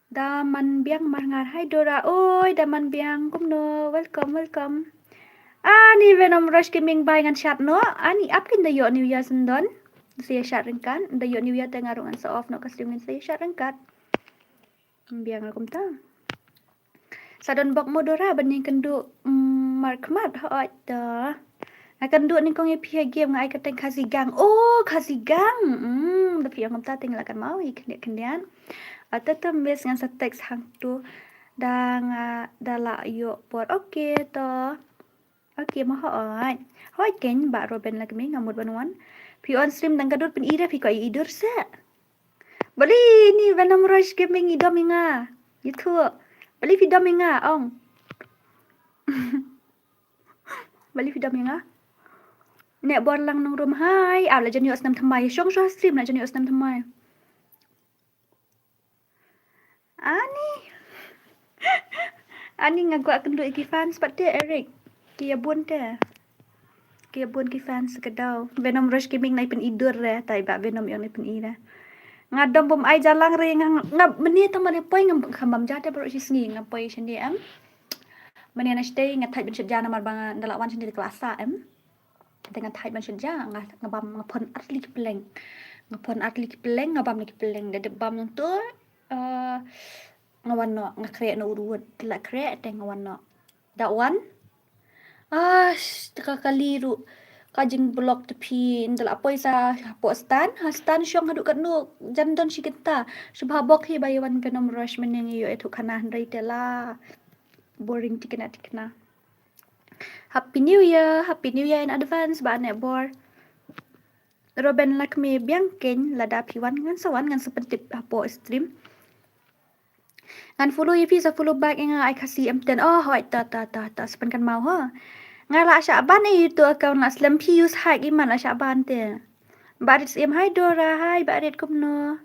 Da man biang mar ngar, hai Dora, oi, da man biang, kumno, welcome, welcome. Ani Venom Rush Gaming bai ngan shad noh, ani ap kin da ïoh New Year syndon. Sa ïa shad ryngkat, da ïoh New Year te nga ruh ngan sa off noh ka stream ngin sa ïa shad ryngkat. Biang la kumta. Sa don bok mo Dora ban ïakynduh, mm, markhmat hooid da. Nga kynduh nyngkong ïa phi ha game, nga ai kyrteng Khasi Gang. Oh, Khasi Gang. Hmm, da phi ong kumta te nga la kynmaw ïa khyndiat khyndiat. Ata te miss, ngan sa text hangtu. Da nga da la ïoh por. Okay to. Okay, ma hooid. Hooid kein Bah Robin Lakmi, nga mut ban wan. Phi on stream tang ka dur, pyni re phi ko i dur se. Balei ni Venom Rush Gaming i dom ïa nga? YouTube. Balei phi dom ïa nga, ong? Balei phi dom ïa nga? Ne bor lang nongrum hai. Aw, la jan ïoh snem thymmai. Shong shuwa stream, la jan ïoh snem thymmai. Ani. Ani, nga kwah kynduh ïa ki fans pat te, Eric. Ki ïa bun te. Ki ïa bun ki fans ka daw. Venom Rush Gaming nai pyni dur re, tai Bah Venom ïong nai pyni re. Nga dom bym ai jalang re, nga, nga mynne tang mynne poi, nga kham bam ja te baroh shi sngi, nga poi shane em. Mynne na shatei nga thait ban shet ja namar ba nga da la wan shane te ka la sah em. Te nga thait ban shet ja, nga, nga bam, nga phon ar tylli ki pylleng. Nga phon ar tylli ki pylleng, nga bam na ki pylleng. Da dep bam nangtu, eh, nga wan noh, nga khreh noh u ruh, te la khreh te nga wan noh. Da wan. Ah, sh-, te ka kali ruh ka jingblock te phi, nda la poi sa hapoh stand, ha stand shong haduh katno, jan don shi kynta. Shu bha bok hi ba ïa wan Venom Rush mynne ngi ïoh ïathuh khana, hynrei te la boring tikna tikna. Happy New Year, Happy New Year in advance, Bah Netbor. Robin Lakmi, biang kein lada phi wan, ngan sa wan, ngan sa pyntip hapoh stream. Ngan follow ïa phi, sa follow back ïa nga, ai Khasi M ten. Oh, hooid, ta, ta, ta, ta, sa pynkynmaw ho. Nga la shah ban ïa uto account, la slem phi use hack, iman la shah ban te. Bah Rit Siem, hi Dora, hi Bah Rit, kumno?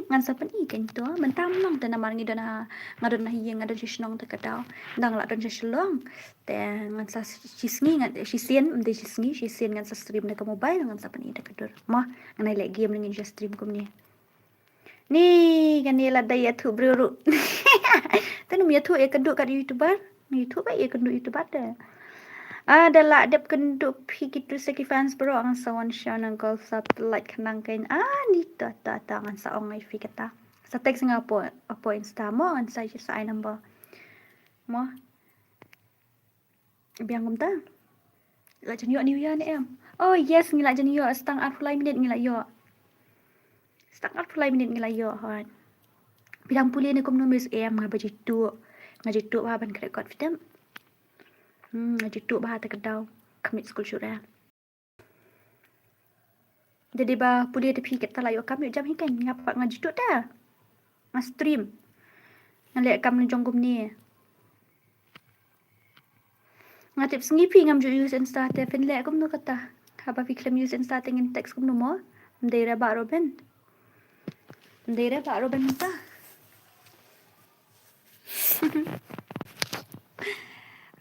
Ngan sa pyni kein to, mynta mynno te namar ngi don ha, nga don ha ïing, nga don sha shnong te ka daw. Dang la don sha Shillong. Te ngan sa shisngi, ngan, shisien, ym dei shisngi, shisien ngan sa stream da ka mobile, ngan sa pyni da ka dur. Mo, ngan ai leh game lyngngoh sha stream kumne. Ni, kane lada ïathuh briew ruh. Te nym ïathuh ïa kynduh kat YouTuber. Nym ïathuh ba ïa kynduh YouTuber te. Ah, da la dep kynduh phi kito sa ki fans bro, ngan sa wan sha nang call sa like khnang kein. Ah, ni ta, ta, ta, ngan sa ong ïa phi kata. Sa text nga hapoh, hapoh Insta mo, ngan sa, sa ai number. Mo. Biang kumta. La jan ïoh New Year ne em? Oh yes, ngi la jan ïoh, sa tang arphew lai minit ngi la ïoh. Sa tang arphew lai minit ngi la ïoh, hooid. Phi dang pule ne kumno miss? Em, nga ba ju tuh. Nga ju tuh ba ban khreh kot, phi tip. Hmm, nga ju tuh ba te ka daw. Khmih skul shuh re. Te dei ba pule te phi kata la ïoh kam ïoh jam hi kein, nga pat nga ju tuh te. Nga stream. Nga leh kam ne jong kumne. Nga tip sngi phi ngam ju use Insta te, phin leh kumno kata? Haba phi khlem use Insta te ngin text kumno mo? Ym dei re Bah Robin? Ym dei re Bah Robin mynta?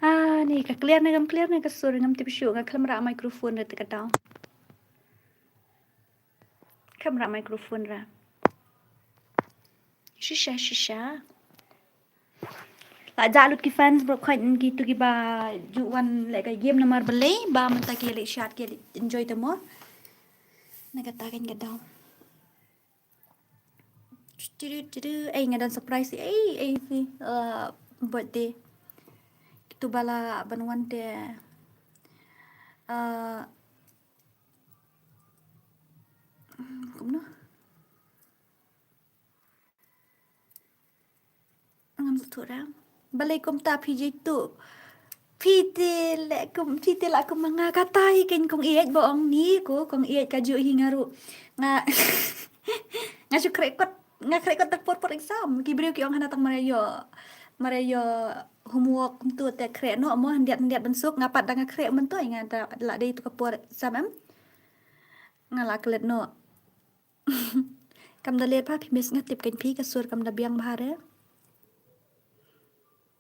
Ah, ni ka clear ne kam clear ne ka sur, ngam tip shuh, nga khlem rah microphone re te ka daw. Khlem rah microphone re. Shisha, shisha. La jah lut ki fans bro, khoit kito kiba ju wan leh ka game namar balei ba mynta ki leh shad ki enjoy te mo. Na kata kein ka daw. Tidu, tidu. Ei, nga don surprise. Ei, ei, ei, uh, birthday. Kito ba lah ban wan te. Uh, kumno? Ngam sngewthuh re. Balei kumta phi ju tuh? Phi te leh kum, phi te lah kum ma nga, kata hi kein kong ïeit ba ong ni ko, kong ïeit ka juh hi nga ruh. Nga, nga shu khreh kot, nga khreh kot da por por exam. Ki briew ki ong hana tang mara ïoh, mara ïoh homework kumto te khreh noh mo, hyndiat hyndiat ban suk, nga pat da nga khreh mynta, nga da lah dei tu ka por exam em. Nga lah klet noh. Kam da leh bha phi miss, nga tip kein phi, ka sur kam da biang bha re.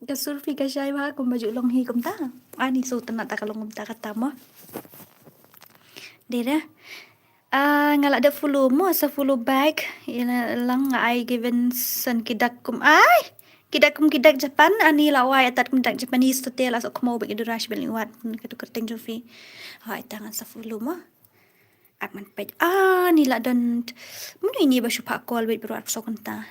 Ka sur phi ka shai bha kumba ju long hi kumta. Ani sngewtynnat ta ka long kumta kata mo. Dei re. Ah, nga lah dep follow mo, sa follow back. Ïa lang nga ai given san ki dak kum. Ai! Ki dak kum ki dak Japan, ani la wai atat kum dak Japanese to te la sok mo bek idu rush bel iwat. Katu kyrteng jong phi. Hai ta ngan sa follow mo. At man peit. Ah, ni la don. Mano ini ba shu phah call wait baru at pso kynta.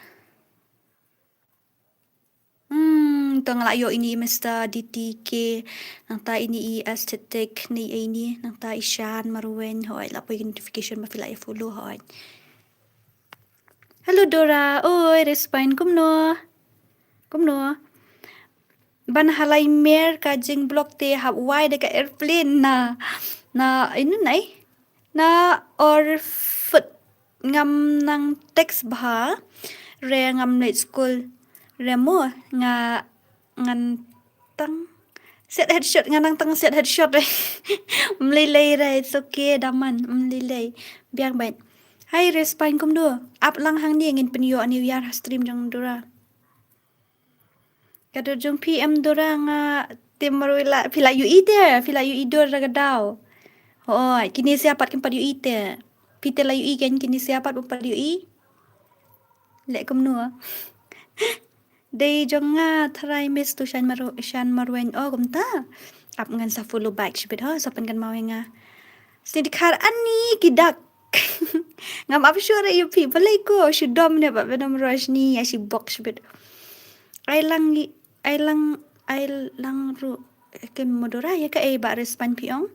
Hmm, To nga la ïoh ini Mister D T K, nangta ini i Aesthetic, ni ini, nangta i Shan Marweiñ, hoi, la poi notification ba phi la ïa follow, hoi. Hello Dora, oi, respond kumno? Kumno? Ban halai mer ka jing block te hap wai da ka airplane na, na, inu nai? Na or foot ngam nang text bha, re ngam leit school, re mo nga ngan tang set headshot, ngan nang tang set headshot re. Mlei lei re, it's okay, daman, mlei lei. Biang bait. Hai, respond kumno? Ap lang hangne ngin pynïoh a new year ha stream jong Dora. Ka dur jong phi em Dora nga tim marwei la, phi la ïohi te, phi la ïohi dur da ka daw. Hoi, kine sia pat kim pat ïohi te. Phi te la ïohi kan, kine sia pat bym pat ïohi. Leh kumno? Dei jong nga tharai Miss tu Shan Maru-, Shan Marweiñ o kumta. Ap ngan sa follow back shibit ho, sa pynkan maw ïa nga. Sni dkhar ani ki dak. Ngam ap shuh re ïa phi, balei ko shu dom ne ba Venom Roshni ïa shi bok shibit. Ai lang i, ai lang, ai lang ru. Ken mo Dora ïa kaei ba respond phi ong.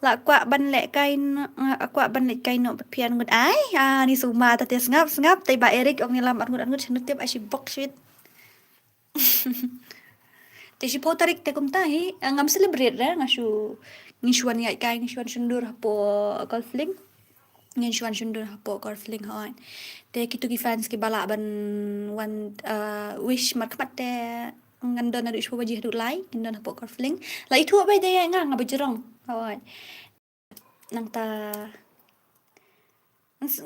La kwah ban leh kai n-, nga kwah ban leh kai noh ba phi arngut ai. Ah, ni suma ta te sngap, sngap, te ba Eric ong ni lam arngut, arngut shanu tip ai shi bok shit. Te shiphew tarik te kumta hi, ah, ngam celebrate re, nga shu, ngin shu wan ïaid kai, ngin shu wan shon dur hapoh Golf Link. Ngin shu wan shon dur hapoh Golf Link hoi. Te kitu ki fans kiba lah ban wan, ah, wish markhmat te ngan don haduh shiphew baje haduh lai, ngin don hapoh Golf Link. La ithuh ba dei nga, nga ba jrong. Hoi. Nangta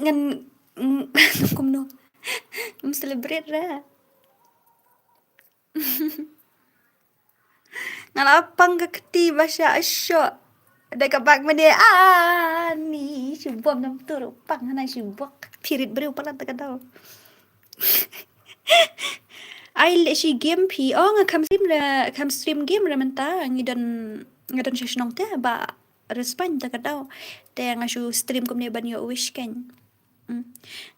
ngan, ngan, kumno. Ngam celebrate re. Nga la pang ka kti ba sha shoh. Da ka bak mane ani shi bok nam tur pang hana shi bok. Pirit briew palat da ka daw. Ai leh shi game phi. Oh, nga kham stream re, kham stream game re mynta. Ngi don, nga don sha shnong te ba respond da ka daw. Te nga shu stream kumne ban ïoh wish kan. Mm.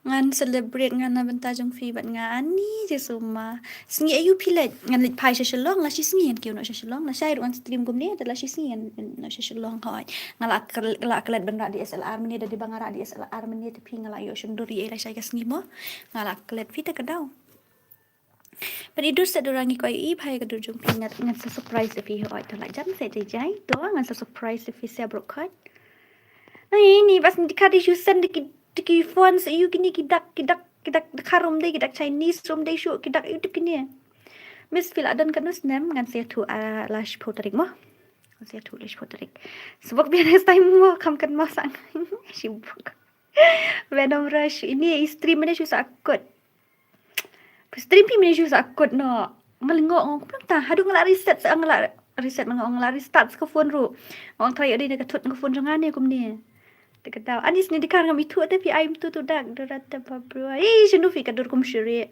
Ngan celebrate ngan na bynta jong phi bad nga ani je suma. Sngi aïu phi leit? Ngan leit phai sha Shillong, la shi sngi ngan kiew noh sha Shillong. La shai ruh ngan stream kumne, te la shi sngi ngan noh sha Shillong hoi. Nga la klet, la klet ban rah D S L R mynne, da dei ba nga rah D S L R mynne te phi nga la ïoh shon dur ïa la shai ka sngi mo. Nga la klet phi te ka daw. Pyndonkam sa Dora ngi kwah ïohi bha ïa ka dur jong phi, ngan, ngan sa surprise ïa phi hoi, tang la jam sa jai jai to, ngan sa surprise ïa phi sa brok khot. Ai ni bas ni dikha di shu send di ki, di ki phone sa ïu kini ki dak, ki dak, ki dak Dkhar rum dei, ki dak Chinese rum dei shu, ki dak ïu tip kini. Miss phi la don kano snem, ngan sa ïathuh, ah, la shiphew tarik mo. Ngan sa ïathuh la shiphew tarik. Sa bok biang next time mo, kham kynmaw sa nga. Shi bok. Venom Rush, ini i stream mynne shu sa kut. Stream phi mynne shu sa kut noh. Nga la ngok ngok kumno ta. Haduh nga la reset sa nga la reset ma nga ong nga la restart sa ka phone ruh. Nga ong try ïa dei da ka thut ka phone jong nga ne kumne. Te ka daw. Ani sni dikha ngam ithuh te phi ai mynta tu dak Dora te ba bro. Ih, shano phi ka dur kum shiri.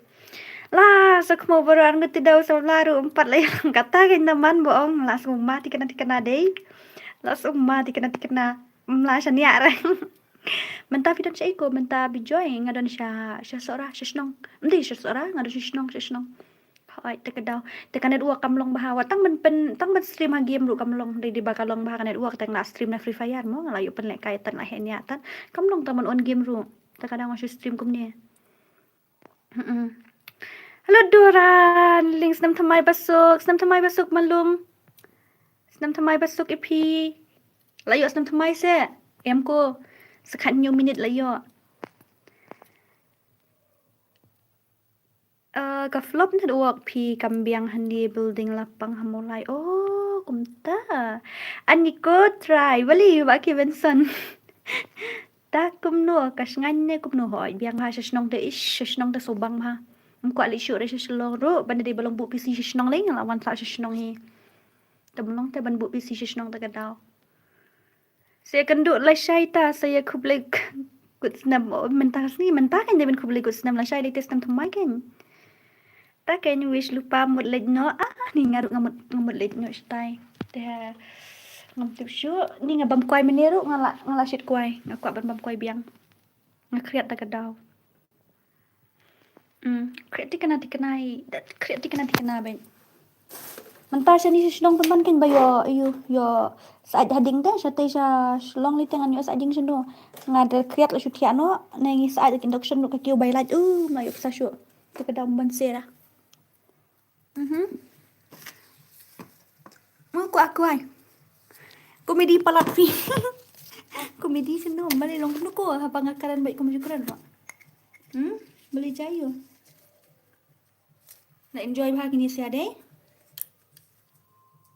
La sa khmo baroh arngut te daw sa la ruh empat la ïalang kata ka ynda man ba ong la sa ma tikna tikna dei. La sa ma tikna tikna. Mla shaniah re. Mynta phi don sha iko, mynta Bijoy, nga don sha, sha Sohra, sha shnong. Mdei sha Sohra, nga don sha shnong, sha shnong. Hoi, te ka daw. Te ka network kam long bha. Wat tang ban pyn, tang ban stream ha game ruh kam long. Dei dei ba ka long bha ka network, tang la stream na Free Fire mo, nga la ïoh pynlehkai tan la henia tan. Kam long tang ban on game ruh. Te ka daw nga shu stream kumne. Mm-mm. Hello Dora, ling snem thymmai ba suk, snem thymmai ba suk malum. Snem thymmai ba suk ïa phi. La ïoh snem thymmai se. Em ko. Sa khathynñiew minit la ïoh. Eh, ka flop network phi kam biang hangne building la pang ha Mawlai. Oh, kumta. Ani ko try. Balei ba ki Benson. Ta kumno ka shngain ne kumno hoi biang ha sha shnong te ish sha shnong te sobang bha. Ym kwah leit shuh re sha Shillong ruh ban dei ba long buh P C sha shnong lei nga la wan sah sha shnong hi. Te ym long te ban buh P C sha shnong te ka daw. Sa ïa kynduh lashai ta sa ïa khublei kut snem mynta ka sngi mynta kan dei ban khublei kut snem lashai lei te snem thymmai kan. Ta kan wish lypa mut leit noh ah ni nga ruh nga mut nga mut leit noh shatai. Te ngam tip shuh ni nga bam kwai mynne ruh nga la nga la shit kwai nga kwah ban bam kwai biang. Nga khriat da ka daw. Mm, khriat tikna tikna i, da khriat tikna tikna ben. Mynta shane sha shnong pynban kein ba ïoh, ïoh, ïoh sait hading te, shatei sha Shillong lei te ngan ïoh sait hading shano. Nga da khriat la shu thiah noh, ne ngi sait da ka induction ruh ka kiew bai lait, u, ma ïoh pisa shuh. Te ka dam ban sera. Mhm. Mo ko akwai. Komedi palat phi. Komedi shano, balei long kumno ko, haba nga kren bad kumno kren ba. Hmm? Balei jaio. La enjoy bha kine sia de.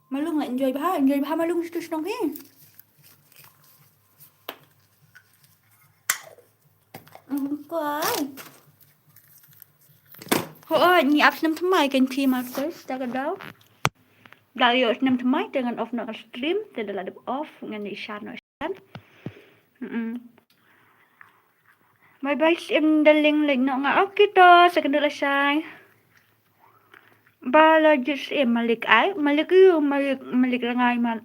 Malung la enjoy bha, enjoy bha malung sha shnong hi. Mm, kwai. Ho, oh, ngi ap snem thymmai kan thi ma kwai, sta ka daw. Da ïoh snem thymmai te ngan off noh ka stream, te da la dep off ngan ïa shan noh shan. Mm-mm. Bye bye, sim darling, leit noh nga. Okay to, second la shai. Ba la just eh, Malik ai, Malik yu, Malik, Malik rangai man.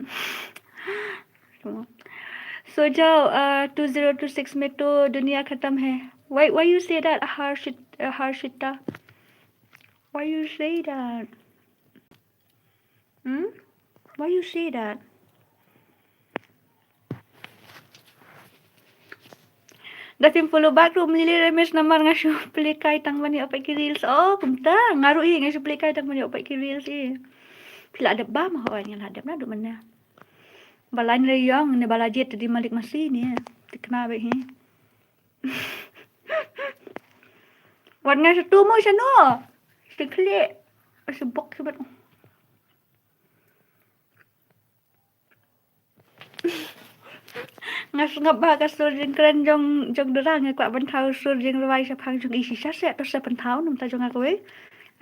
So jao, uh, two zero two six mein to duniya khatam hai. Why, why you say that, Harshit-, uh, Harshita? Why you say that? Hmm? Why you say that? Da phim follow back ruh Mili Ramesh namar nga shu plie kai tang ban ïoh peit ki reels. Oh, kumta. Nga ruh hi nga shu plie kai tang ban ïoh peit ki reels hi. Phi la dep bam, hooid nga la dep naduh mynne. Ba lain re ïong ne ba la jied te dei Malik masi ne. Te kena beit hi. Wat nga shu tu mo shano. Shu khlieh. Shu bok shu bet. Nga sngap ba ka sur jingkren jong, jong Dora, nga kwah ban thaw sur jingrwai shaphang jong i shisha seh, to sa pynthaw namar ta jong nga kawei.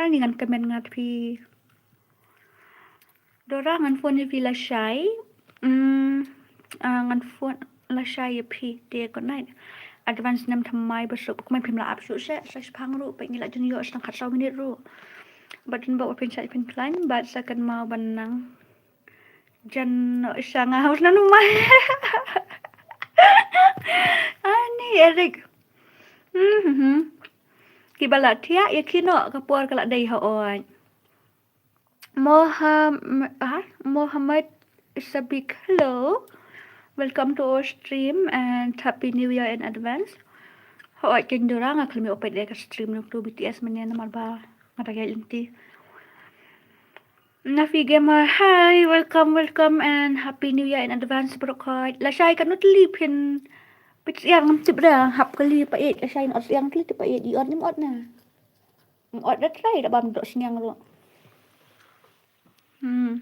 Ani ngan kmen ngat phi. Dora ngan phone ïa phi lashai. Mm, ah, ngan phone lashai ïa phi te, good night. Advance snem thymmai ba suk, kumne phim la ap shuh seh, sa shaphang ruh, peit ngi la jin ïoh sa tang khatsaw minit ruh. Bad tang ba phin shait phin khlaiñ, bad sa kynmaw ban nang. Jan no isa nga haus nanu mai. Ani Eric. Hmm, hmm, hmm. Kiba la thiah ïa ki noh ka por ka la dei hooid. Moham-, ah, Mohammed Sabik, hello. Welcome to our stream and Happy New Year in advance. Hooid kein Dora, nga khlem ïoh peit ïa ka stream jong uto B T S mynne namar ba nga dang ïaid lynti. Nafi Gamer, hi, welcome, welcome and Happy New Year in advance, bro. Lashai katno tylli phin peit syiar, ngam tip re, hap kylli Paieit, lashai ot syiar kylli Paieit, i ot ne im ot ne. Im ot da trai da bam doh sniang ruh. Hmm.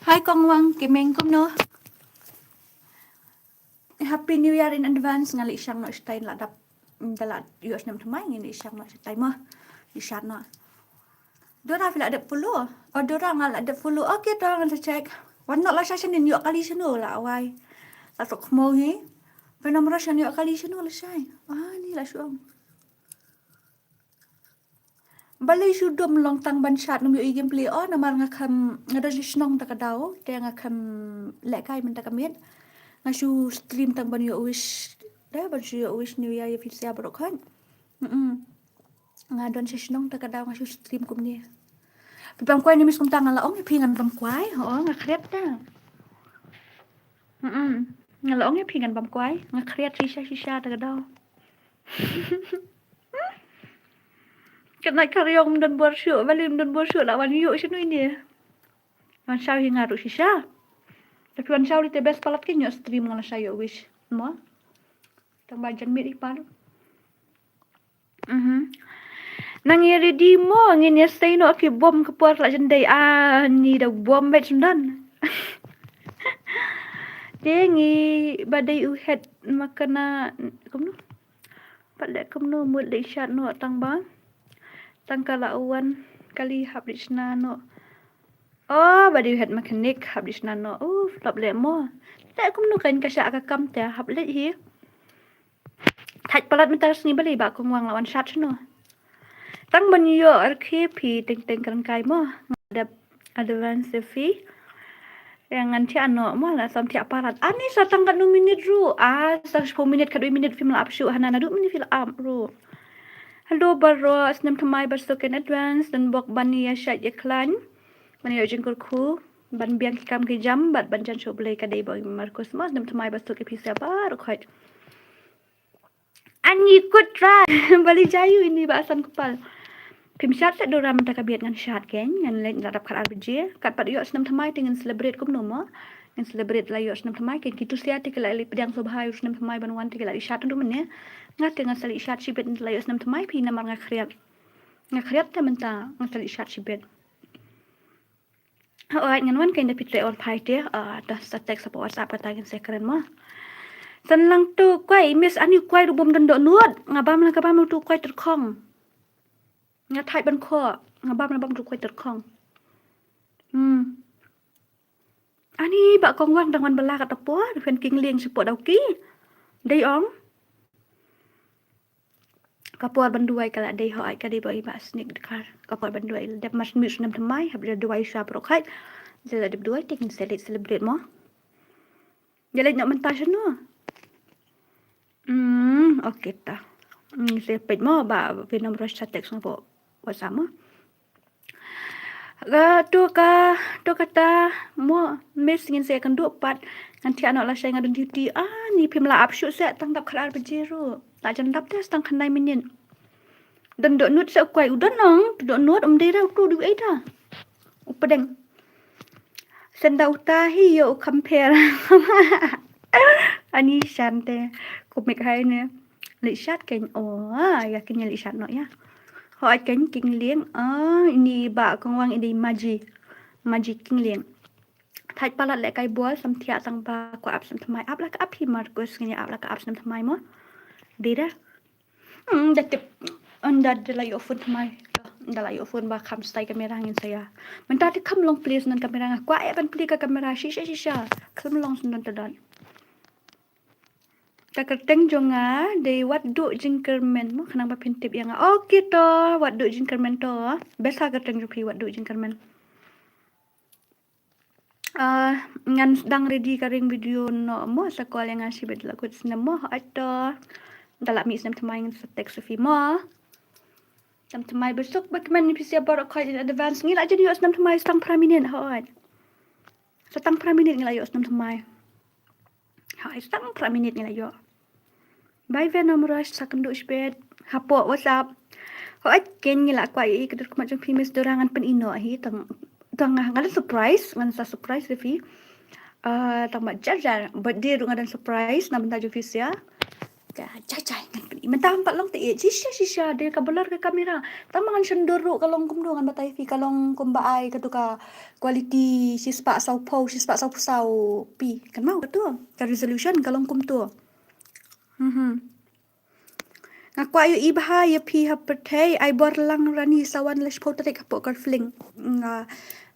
Hi Kong Wang, ki meng kumno? Happy New Year in advance, nga leit shang noh shatai, la dap, mm, da la ïoh snem thymmai, ngin leit shang noh shatai mo. Leit shang noh. Dora phi la dep follow. Oh, Dora nga la dep follow. Okay to, ngan sa check. Wan noh lashai shen ïoh kali shano la wai. La tok mo hi. Pynam ra shen ïoh kali shano lashai. Ah, ni la shu ong. Balei shu dum long tang ban shad ngam ïohi gameplay, oh, namar nga khlem, nga don sha shnong ta ka daw, te nga khlem lehkai mynta ka miet. Nga shu stream tang ban ïoh wish, te ban shu ïoh wish New Year ïa phi sia baroh khoit. Mm-mm. Nga don sha shnong ta ka daw nga shu stream kumne. Phi bam kwai ne miss, kumta nga la ong ïa phi ngan bam kwai, oh, nga khriat ta. Mm-mm. Nga la ong ïa phi ngan bam kwai, nga khriat shisha shisha ta ka daw. Kat nait ka riong ym don bor shuh, balei ym don bor shuh, la wan ïoh shano ine. Wan shaw hi nga ruh shisha. Tapi wan shaw lei te best palat kein ïoh stream, nga la shah ïoh wish. Mo. Tang ba jan miet i pal. Mhm. Nang ïa ready mo, ngin ïa sei noh ki bom ka por la jan dei, ah, ni da bom bad sundan. Te ngi ba dei u head makana kumno? Pat leh kumno mut leh shat noh tang ba. Tang ka la wan kali hap leit shna noh. Oh, ba dei u head mechanic hap leit shna noh. Oh, flop leh mo. Leh kumno kan ka shah ka kam te hap leit hi. Thait palat mynta ka sngi balei ba kong Wang la wan shat shano. Tang ban ïoh rkhie phi teng teng kren kai mo. Nga dep advance phi. Ïa ngan thiah noh mo, la sam thiah palat. Ani sa tang katno minit ruh. Ah, sa shiphew minit, katwei minit phim la ap shuh, hana naduh mynne phi la ap ruh. Hello baroh, snem thymmai basuk in advance. Don bok ban ïa shait ïa khlaiñ, ban ïa jingkyrkhu, ban biang ki kam ki jam bad ban jan shuh Blei, ka dei ba u Marcus mo. Snem thymmai basuk ïa phi sa baroh khoit. Ani kut ra bali jayu ini ba asan kepal. Phim shad sa dura mynta ka biat ngan shad keiñ, ngan leit la dap khat ar baje. Kat pat ïoh snem thymmai te ngan celebrate kumno mo. Ngan celebrate la ïoh snem thymmai keiñ, ki tu sia te ki la leit pdiang sngewbha ïa u snem thymmai ban wan te ki la leit shad tu mynne. Nga te ngan sa leit shad shibit la ïoh snem thymmai phi, namar nga khriat. Nga khriat te mynta ngan sa leit shad shibit. Hooid, ngan wan keiñ da phi trei on phai te, ah, da sa text hapoh WhatsApp kata ngin sa kren mo. San lang tu kwai, miss ani kwai ruh bym don dohnud. Nga bam la ka bam tu kwai tyrkhong. Nga thait ban khoh, nga bam la bam tu kwai tyrkhong. Hmm. Ani ba kong wang dang wan bala kata por, phin king lieng sipot dau ki. Dei ong. Ka por ban duwai ka la dei hooid, ka dei ba i ba snik dkhar. Ka por ban duwai dep mas mut snem thymmai, hap da duwai sha pro khai. Da la dep duwai te ngin sa leit celebrate mo. Da leit noh mynta shano. Hmm, okay ta. Hmm, sa peit mo ba Venom Rush sa text nga po WhatsApp mo. Ka tu ka, tu kata mo, miss ngin sa ïakynduh pat. Ngan thiah noh lashai nga don duty. Ani phim la ap shuh sa tang dap khat ar baje ruh. La jan dap te tang khyndai minit. Don dohnud sa u kwai, u don nong, tu dohnud um dei ra u tu du ei ta. U pdeng. Senda uta hi ïa u compare. Ani shan te. Kumik hai ne. Leit shad keiñ. Oh, ah, ïa keiñ leit shad noh ïa. Hooid keiñ king lieng. Ah, ini ba kong wang ini maji. Maji king lieng. Thait palat leh kai bol, sam thiah tang ba kwah ap snem thymmai. Ap la ka ap hi Marcus, ngin ïa ap la ka ap snem thymmai mo. Dei da. Hmm, da tip. Ynda da la ïoh phone thymmai. Ynda la ïoh phone ba kham stai kamera ngin sa ïa. Mynta te kham long plie snem kamera, nga kwah ïa ban plie ka kamera shisha shisha. Kham long snem ta don. Ka kyrteng jong nga dei Wat Duh Jingkyrmen mo, khnang ba phin tip ïa nga. Okay to, Wat Duh Jingkyrmen to. Best ha kyrteng jong phi Wat Duh Jingkyrmen. Ah, ngan sdang ready ka ring video noh mo, sa call ïa nga shibit la kut snem mo, hooid to. Da la mih snem thymmai ngan sa text ïa phi mo. Snem thymmai basuk, ba kmen ïa phi sa baroh khoit in advance, ngi la jan ïoh snem thymmai sa tang phra minit, hooid. Sa tang phra minit ngi la ïoh snem thymmai. Hooid, sa tang phra minit ngi la ïoh. Bye Venom Rush, sa kynduh shibit hapoh WhatsApp. Hooid keiñ ngi la kwah ïa i ka dur khmat jong phi miss, dura ngan pyni noh hi tang, tang nga, nga don surprise, ngan sa surprise ïa phi. Ah, tang ba jar jar birthday ruh nga don surprise na bynta jong phi sa. Ka jai jai ngan pyni. Mynta pat long te ïeit shisha shisha de ka blur ka kamera. Tang ba ngan shon dur ruh ka long kumno ngan batai ïa phi, ka long kumba ai katu ka quality shispah sawphew, shispah sawphew saw P. Kynmaw katu ka resolution ka long kumtu. Mhm. Nga kwah ïohi bha ïa phi ha pyrthei, ai bor lang Rani, sa wan la shiphew tarik hapoh Curve Link. Nga,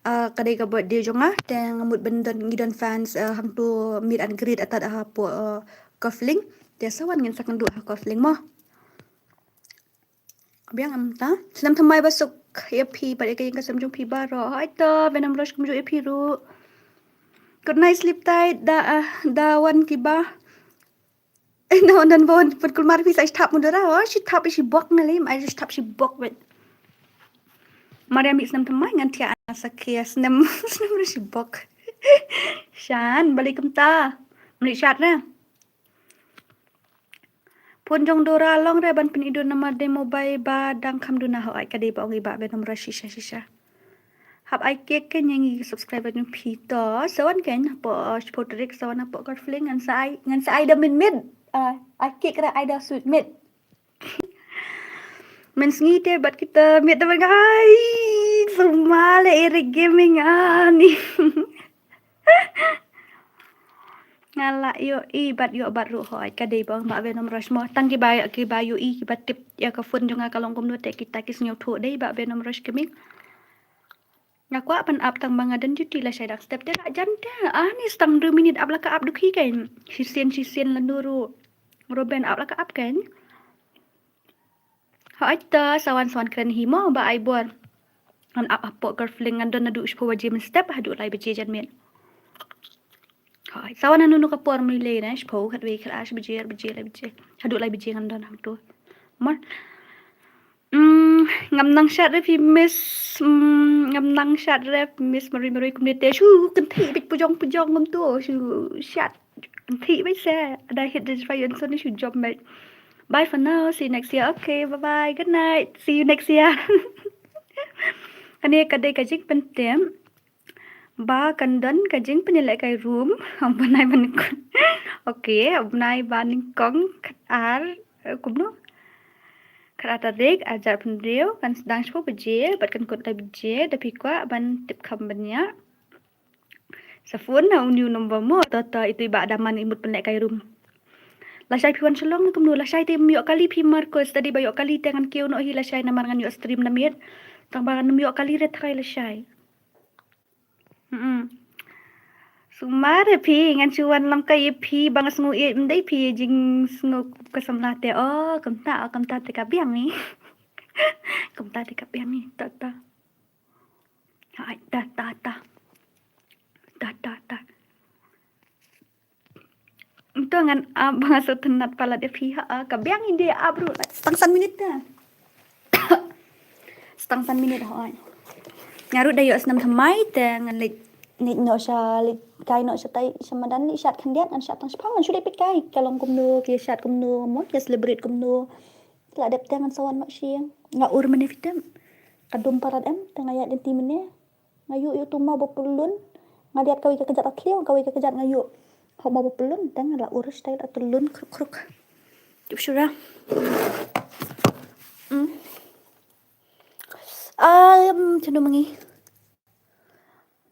ah, ka dei ka birthday jong nga, te nga mut ban don, ngi don fans, ah, hangtu meet and greet atat hapoh, ah, Curve Link. Te sa wan ngin sa kynduh ha Curve Link mo. Biang am ta. Snem thymmai basuk ïa phi bad ïa ka ïing ka sem jong phi baroh. Hooid to, Venom Rush kumjuh ïa phi ruh. Good night, sleep tight. Da, ah, da wan kiba. Eh, no, don ba wan pynkulmar phi sa shi thap mudara. Oh, shi thap shi bok na lem. Ai shi thap shi bok wet. Mariam mih snem thymmai ngan thiah sa khia snem, snem ruh shi bok. Shan, bali kumta. Mli shat re. Phone jong Dora long re ban pyni dur namar dei mobile ba dang kham duna, hooid ka dei ba ong i ba Venom Rush shisha shisha. Hap ai cake keiñ ïa ngi subscriber jong phi to. Sa wan keiñ hapoh, uh, shiphew tarik sa wan hapoh Curve Link ngan sa ai, ngan sa ai da mynmiet. Ah, ai cake ra ai da sweet miet. Mynsngi te bad kita miet da ba ngai. Semale Eric Gaming ani. Nga la ïohi bad ïoh bad ruh, hooid ka dei ba ong ba Venom Rush mo. Tang kiba, kiba ïohi kiba tip ïa ka phone jong nga ka long kumno te kita ki sngewthuh dei ba Venom Rush Gaming. Nga kwah ban ap tang ba nga don duty lashai dang step te la jan te. Ani sa tang hynriew minit ap la ka ap dukhi keiñ. Shisien shisien la nuru. Ruben ap la ka ap keiñ. Hooid to, sa wan sa wan kren hi mo ba ai bor. Ngan ap hapoh Curve Link, ngan don naduh shiphew baje mynstep haduh lai baje janmiet. Hooid, sa wan hanu nu ka por mih lei ne, shiphew, khatwei, khatar, shi baje, ar baje, lai baje. Haduh lai baje ngan don hangtu. Mo. Ngam nang shad re phi miss, mm, ngam nang shad re phi miss marui marui kumne te. Shu kynthih bit pujong pujong ngam tu. Shu shad kynthih bit se. Ada hit this fire so ni shu jom bit. Bye for now. See you next year. Okay, bye bye. Good night. See you next year. Kane ka dei ka jingpyntip ba kan don ka jingpynlehkai room. Ym bnai ba nyngkong. Okay, ym bnai ba nyngkong khat ar, eh, kumno? Khat ar tarik, ar hajar arphew hynriew, kan sdang shiphew baje bad kan kut lai baje. Da phi kwah ban tip kham bniah, sa phone na u new number mo. To to, itu i Bah Daman i mut pynlehkai room. Lashai phi wan sha long ne kumno? Lashai te ym ïoh kali phi Marcus, da dei ba ïoh kali te ngan kiew noh hi lashai namar ngan ïoh stream na miet. Tang ba ngan ym ïoh kali re trai lashai. Hmm. Sumar phi, ngan shu wan lang ka ïa phi ba nga sngew ïeit, ym dei phi jingsngew ka samla te. Oh, kumta, oh, kumta te ka biang ni. Kumta te ka biang ni. Ta ta. Hai, ta ta ta. Ta ta ta. Nto ngan ap ba nga sngewtynnat palat ïa phi ha, ah, ka biang ïa de ap ruh. Stang san minit te. Stang san minit ha, ai. Nga ruh da ïoh snem thymmai te ngan leit, leit noh sha, leit kai noh shatai sha madan, leit shad khyndiat, ngan shad tang shaphang, ngan shu leit peit kai ka long kumno, ki shad kumno, mo ki celebrate kumno. La dep te ngan sa wan noh sha ïing. Nga ur mynne phi tip. Ka dum palat em, te nga ïaid lynti mynne. Nga ïoh ïoh tu maw ba pyllun. Nga liat kawei ka kjat, ka thliew kawei ka kjat nga ïoh. Hok maw ba pyllun, te nga la ur shatai, la tyllun khruk khruk. Tip shuh ra. Hmm. Um, chano mangi.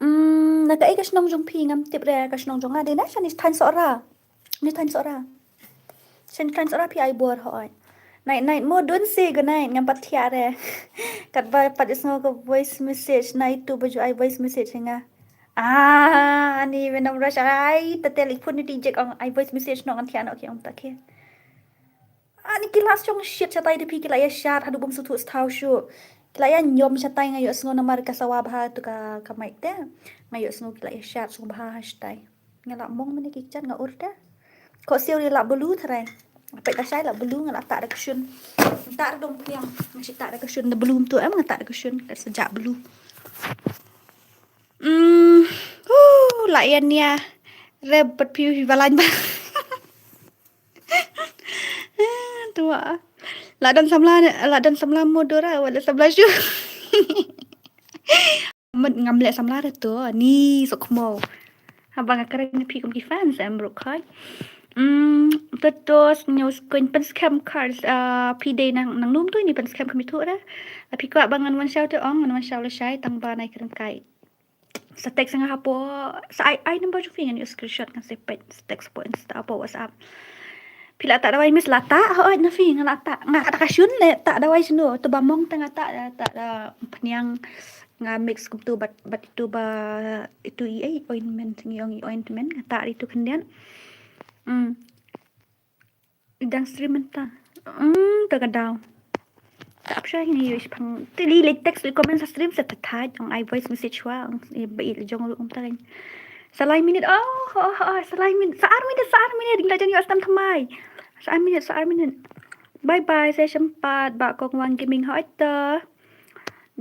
Hmm, na kaei ka shnong jong phi? Ngam tip re ka shnong jong nga. Dei na shane thaiñ Sohra. Ni thaiñ Sohra. Shane thaiñ Sohra phi ai bor, hooid. Night night mo, don't say good night, ngam pat thiah re. Katba pat ïohsngew ka voice message, na itu ba ju ai voice message ïa nga. Ah, ani me nang rush ai, te te leit phone ni, te ïeit ong ai voice message noh, ngan thiah noh ki ong ta ki. Ani ki la shong shit shatai da phi, ki la ïa shad haduh bym sngewthuh sngewthaw shuh. Ki la ïa ñiom shatai, nga ïohsngew namar ka sawa bha tu ka, ka mic te. Nga ïohsngew ki la ïa shad sngewbha shatai. Nga la mong mynne ki kjat nga ur te. Khohsiew ri la blu tharai. Peit ta shai la blu, nga la tah da ka shun. Tah da dong pliang. Nga shi tah da ka shun, da blu mtu em, nga tah da ka shun. Ka sa jah blu. Hmm. Huh, la ïa nia. Re bad phi, phi ba lain ba. Tuwa. La don samla, la don samla mo Dora, wat leh samla shuh. Mut ngam leh samla re to, ni sok mo. Haba nga kren na phi kum ki fans em, bro, khai. Hmm, to to, sñiaw skun pynskhem card, ah, phi dei nang, nang num to ni pynskhem kami tu re. Phi kwah ba ngan wan shaw te ong, ngan wan shaw lashai, tang ba nai kren kai. Sa text nga hapoh, sa ai, ai number jong phi ngan ïoh screenshot ngan sa peit, sa text hapoh Insta, hapoh WhatsApp. Phi la tah dawai miss, la tah, hooid na phi, nga la tah, nga tah da ka shun le, tah dawai shano, to ba mong te nga tah, tah da pynïang, nga mix kumtu bad, bad itu ba, itu i, ei, ointment, ngi ong i ointment, nga tah itu khyndiat. Hmm. Dang stream mynta. Hmm, to ka daw. Tah, ap shai ni ïoh shipang. Te li leit text, leit comment sa stream sa, tah tah, ong ai voice message wa, ong i ba i jong ruh ong tah. Sa lai minit, oh, oh, oh, sa lai minit, sa ar minit, sa ar minit, ngi la jan ïoh snem thymmai. Sa ar minit, sa ar minit. Bye bye, sa shem pat, ba kong Wang Gaming, hooid to.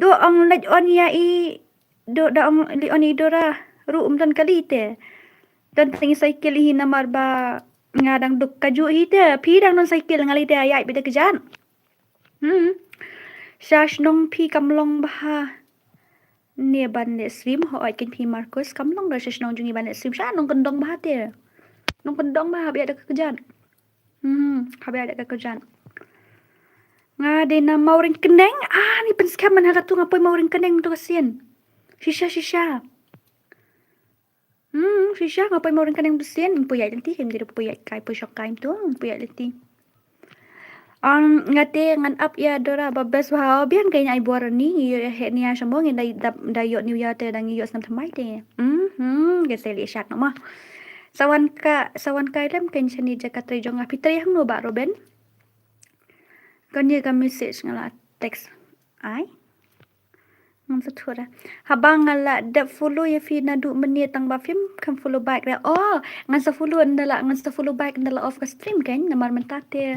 Do ong leit on ïa i, do da ong leit on i Dora, ruh um don kali te. Don tang i cycle hi namar ba nga dang duk kajuh hi te, phi dang don cycle nga lei te, ïaid beit da kjat. Hmm. Sha shnong phi kam long bha ne ban leh stream, hooid kein phi Marcus, kam long da sha shnong jong ngi ban leh stream, sha nongkyndong bha te. Nongkyndong bha, hap ïaid da ka kjat. Hmm, hap ïaid da ka kjat. Nga dei na Mawryngkneng, ah, ni pynskhem man ha katu, nga poi Mawryngkneng mynta ka sien. Shisha, shisha. Hmm, shisha nga poi Mawryngkneng bsien, poi ïaid lynti, kim dei poi ïaid kai, poi shong kai mynta, poi ïaid lynti. Um, nga te ngan ap ïa Dora ba best bha, biang kein ai bor ni, ngi ïoh heh nia sha mo, ngi da, da, da ïoh New Year te, da ngi ïoh snem thymmai te. Hmm, hmm, ke se li shat no ma. Sa wan ka, sa wan kai lem kein shane jaka trei jong nga, phi trei hangno Bah Robin? Kane ka message nga la text. Ai. Ngan sa thura. Haba nga la dep follow ïa phi naduh mynne tang ba phim kham follow back re. Oh, ngan sa follow ynda la, ngan sa follow back ynda la off ka stream kan. Namar mynta te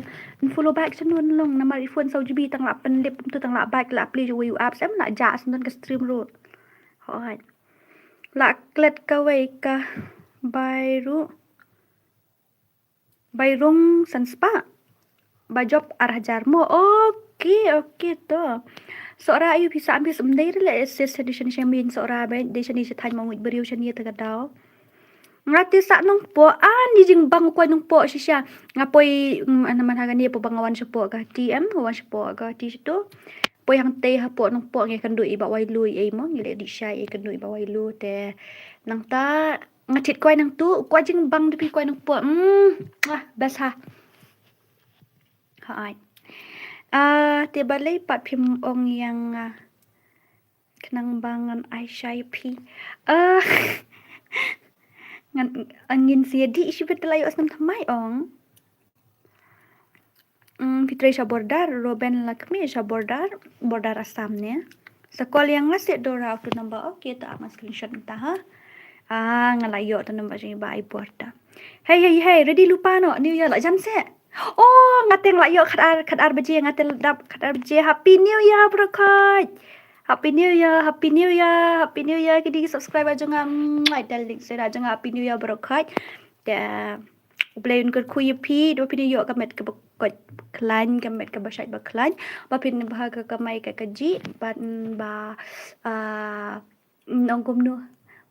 follow back sha ngan long namar i phone saw G B tang la pynlip tu tang la back la play ju yu apps em la ja sha ngan ka stream ruh. Hooid. La klet kawei ka bai ruh. Bai rung san spah. Ba jop ar hajar mo. Okay, okay to. Sohra ayu phi sa am phi sa mdei re le sis sa di shani shani sohra bai di shani sa thai mo ngut beriu shani ta ka daw. Nga te sa nongpoh an di jingbang kwai nongpoh shisha. Nga poi mm, ana man haga ni po bang wan shapoh ka T M wan shapoh ka T situ. Poi hang te hapoh nongpoh ngi kan du i ba wai lu i mo ngi le di shai i kan du i ba wai lu te nang ta nga thit kwai nang tu kwai jingbang du phi kwai nongpoh. Hmm. Ah, best ha. Hai. Ah, te balei pat phim ong ïa nga. Khnang ba ngan ai shai phi. Ah. Ngan angin sia di shi bet la ïoh snam thamai ong. Mm, phi trei sha border, Roben Lakmi sha border, border Assam ne. Sa call ïa nga se Dora tu number okay ta ma screenshot ta ha. Ah, nga la ïoh ta number jong i ba i border. Hey hey hey, ready lypa noh, New Year la jan se. Oh, nga teng la ïoh khat ar khat ar baje, nga teng la dap khat ar baje. Happy New Year bro khot. Happy New Year, Happy New Year, Happy New Year. Ki di subscriber jong nga, mwah, darling, sera jong nga Happy New Year bro khot. Te U Blei un kyrkhu ïa phi, da ba phin ïoh ka met kaba koit ba khlaiñ, ka met kaba shait ba khlaiñ, ba phin bha ka kamai ka kajih, ba, ba, ah, nong kumno.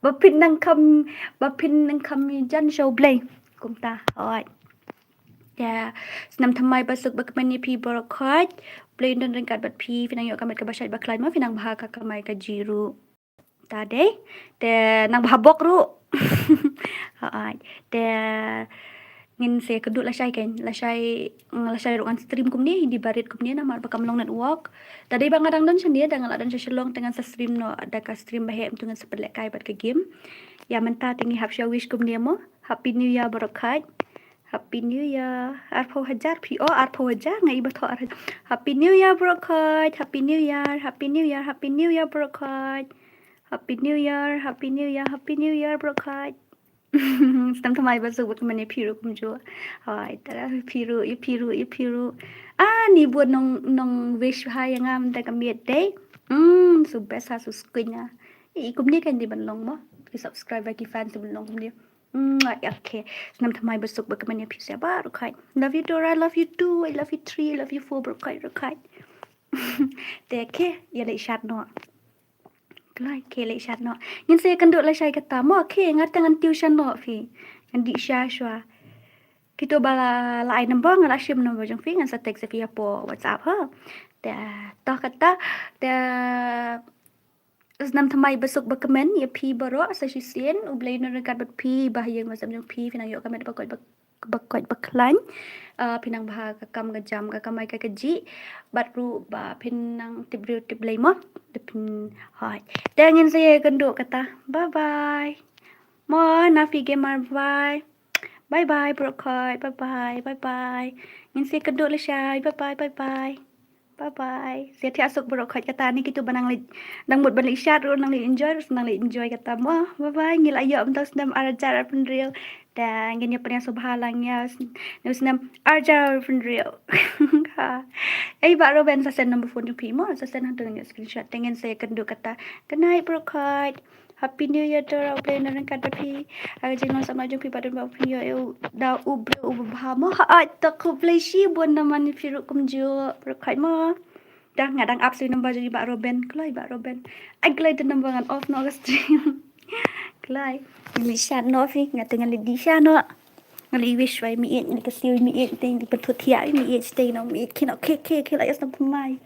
Ba phin nang kham, ba phin nang kham jan sha U Blei. Kumta, oi. Te, snam thymmai ba suk ba kmen ïa phi baroh khoit. U Blei un don ryngkat bad phi, phin nang ïoh ka met kaba shait ba khlaiñ mo, phin nang bha ka kamai kajih ruh. Ta dei, te nang bha bok ruh. Hooid, te ngin sa kynduh lashai kan, lashai, lashai ruh ngan stream kumne, hi dei barit kumne namar ba kam long network. Ta dei ba nga dang don shane, da nga la don sha Shillong, te ngan sa stream noh, da ka stream ba heh, mynta ngan sa pynlehkai bad ka game. Ïa mynta te ngi hap sha wish kumne mo. Happy New Year baroh khoit. Happy New Year. Arphew hajar phi, oh, arphew hajar, nga i ba thoh ar-, Happy New Year baroh khoit. Happy New Year, Happy New Year, Happy New Year baroh khoit. Happy New Year, Happy New Year, Happy New Year baroh khoit. Snam thymmai ba suk ba kmen ïa phi ruh kumjuh. Hai, ta ïa phi ruh, ïa phi ruh, ïa phi ruh. Ah, ni bun nong, nong wish bha ïa nga mynta ka miet dei. Hmm, shu best ha shu skui nga. I kumne kan dei ban long mo. Ki subscriber ki fans dei ban long kumne. Hmm, okay. Snam thymmai ba suk ba kmen ïa phi sa baroh khoit. Love you Dora, love you too. I love you three, I love you four baroh khoit, baroh khoit. Te okay, ïa leit shad noh. Kloi, okay, leit shad noh. Ngin sa ïakynduh lashai kata mo, okay, nga te ngan tiew sha noh phi. Ngan dih sha shuwa. Kito ba la, la ai number, nga la shim number jong phi, ngan sa text ïa phi hapoh WhatsApp ha. Te, to kata, te, snam thymmai ba suk ba kmen ïa phi baroh sa shisien, U Blei un ryngkat bad phi, ba ha ïing ba sem jong phi, phin nang ïoh ka met ba koit ba, ba koit ba khlaiñ. Ah, phin nang bha ka kam ka jam, ka kamai ka kajih. Bad ruh ba phin nang tip briew tip Blei mo. Da phin, hooid. Te ngin sa ïakynduh kata. Bye bye. Mo, Nafi Gamer, bye. Bye bye baroh khoit. Bye bye. Bye bye. Ngin sa ïakynduh lashai. Bye bye. Bye bye. Bye bye. Sa thiah suk baroh khoit kata ne kito ba nang leit, nang mut ban leit shad ruh nang leit enjoy ruh nang leit enjoy kata mo. Bye bye. Ngi la ïoh mynta u snem ar hajar arphew hynriew. Te ngin ïa pynïasoh bha lang ïa u snem ar hajar arphew hynriew. Ei Bah Roben sa send number phone jong phi mo, sa send hangto ngan ïoh screenshot. Te ngin sa ïakynduh kata. Good night baroh khoit. Happy New Year Dora, U Blei un ryngkat bad phi. Ha ka jinglong samla jong phi bad un ba phin ïoh ïa u da u briew uba bha mo. Hooid, to khublei shibun namar ïa phi ruh kumjuh. Baroh khoit mo. Dah nga dang ap sui number jong i Bah Roben. Kloi Bah Roben. Ai kloi te number ngan off noh ka stream. Kloi. Ngan leit shad noh phi, nga te ngan leit dih sha noh. Ngan leit wish wai mi it, ngan leit kyrsieh mi it, te ngan leit pynthut thiah mi it, te ngan mi it kino ke ke ke la ïa snam thymmai.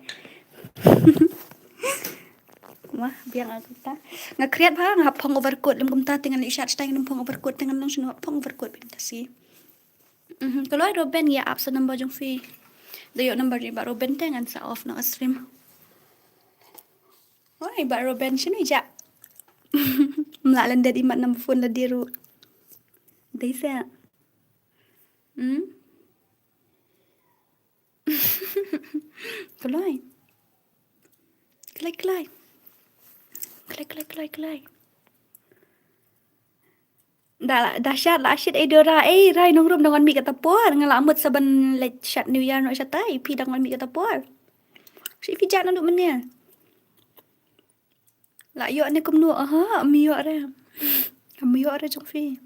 Kumba biang aku ta. Nga khriat bha, nga hap phong overcoat lem kumta te ngan leit shad stai ngan phong overcoat te ngan long shano hap phong overcoat bym ta si. Mhm, kloi Roben ïa ap sa number jong phi. Da ïoh number jong i Bah Roben te ngan sa off noh ka stream. Oi, Bah Roben shano i jah. Mla lyndet i mat number phone la dei ruh. Dei sa. Hmm? Kloi. Kloi, kloi. Klai, klai, klai, klai. Da, da shad la shit, eh, Dora, eh, Rai Nongrum, dang wan mih kata por, nga la mut sa ban leit shad New Year noh shatai, phi dang wan mih kata por. Shi phi jah naduh mynne. La ïoh ne kumno, aha, ym ïoh re. Ym ïoh re jong phi.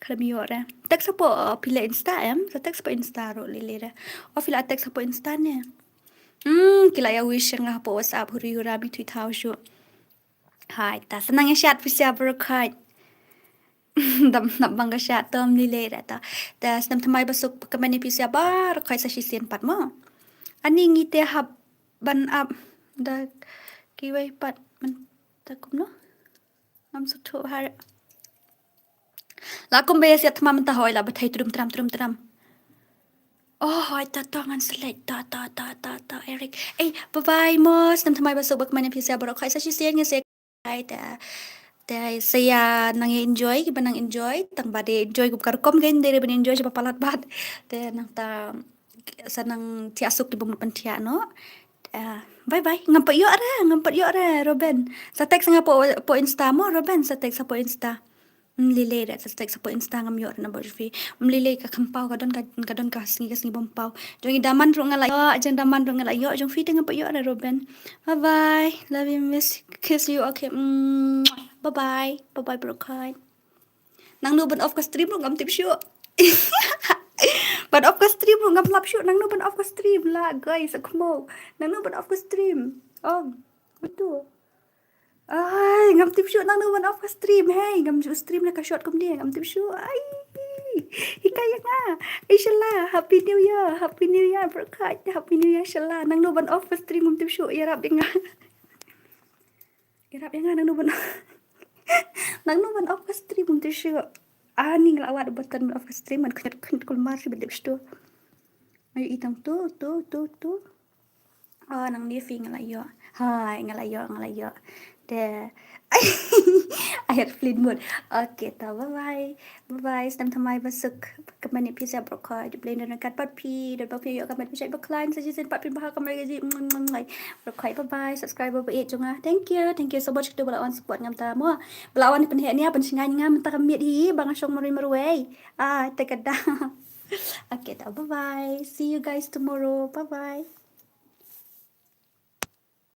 Khlem ïoh re. Text hapoh, uh, phi leh Insta em, sa text hapoh Insta ruh lei lei re. O phi la text hapoh Insta ne. Hmm, ki la ïa wish nga hapoh WhatsApp, huri hura, mi thui thaw shuh. Hai, ta sa nang ïa shad pisa baroh khoit. Dam nap bang ka shad tom lei lei re ta. Ta snem thymmai ba suk kmen ïa pisa baroh khoit sa shisien pat mo. Ani ngi te hap ban ap da kiwei pat mynta kumno. Ngam suk thuh har. La kum ba ïa siat thma mynta hoi la ba thei trum tram trum tram. Oh, hoi ta ta ngan select ta ta ta ta ta Eric. Eh, bye bye mo, snem thymmai ba suk ba kmen ïa pisa baroh khoit sa shisien ngi se. Ai, te, te sa ïa nang enjoy, kiba nang enjoy, tang ba dei enjoy kum ka rukom kein, dei ban enjoy shaba palat bad. Te nangta sa nang thiah suk kiba mut ban thiah noh. Te, bye bye. Ngam pat ïoh re, ngam pat ïoh re, Robin. Sa text nga hapoh, hapoh Insta mo, Robin, sa text hapoh Insta. Hmm, lei lei re, sa text hapoh Insta ngam ïoh re na ba jong phi. Hmm, lei lei ka kham paw, ka don ka, ka don ka sngi, ka sngi bym paw. Jong i Daman ruh nga la ïoh, jong Daman ruh nga la ïoh, jong phi te ngam pat ïoh re, Robin. Bye bye. Love you, miss. Kiss you. Okay. Mm. Bye bye. Bye bye, baroh khoit. Nangno ban off ka stream ruh ngam tip shuh. Ban off ka stream ruh ngam lap shuh. Nangno ban off ka stream la, guys, sa khmo. Nangno ban off ka stream. Oh, betul. Ai, ngam tip shuh nangno ban off ka stream. Hey, ngam ju stream la ka shot kumne, ngam tip shuh. Ai. Hikai ïa nga. Ai shala, Happy New Year. Happy New Year, baroh khoit. Happy New Year shala. Nangno ban off ka stream ngam tip shuh. Ïarap ïa nga. Ïarap ïa nga nangno ban. Nangno ban off ka stream ngam tip shuh. Ani nga la wad button ban off ka stream, ngan kynñiat kynñiat kulmar shi ban tip shuh. Ai, i tang tu, tu, tu, tu. Oh, nangne phi nga la ïoh. Hai, nga la ïoh, nga la ïoh. Te. I had flin mood. Okay, ta, bye bye. Bye bye, snem thymmai ba suk. Kmen ïa pisa baroh khoit. Blei don ryngkat bad phi, don bad phi, ïoh ka met pisa ba khlaiñ, sa shisien pat phin bha kamar ka jingmut. Baroh khoit, bye bye, subscriber ba ïeit jong nga. Thank you, thank you so much kito ba la wan support nga mynta mo. Ba la wan pynheh nia, pynshngaiñ nga mynta ka miet hi, ba nga shong marwei marwei. Ah, te ka da. Okay, ta, bye bye. See you guys tomorrow. Bye bye.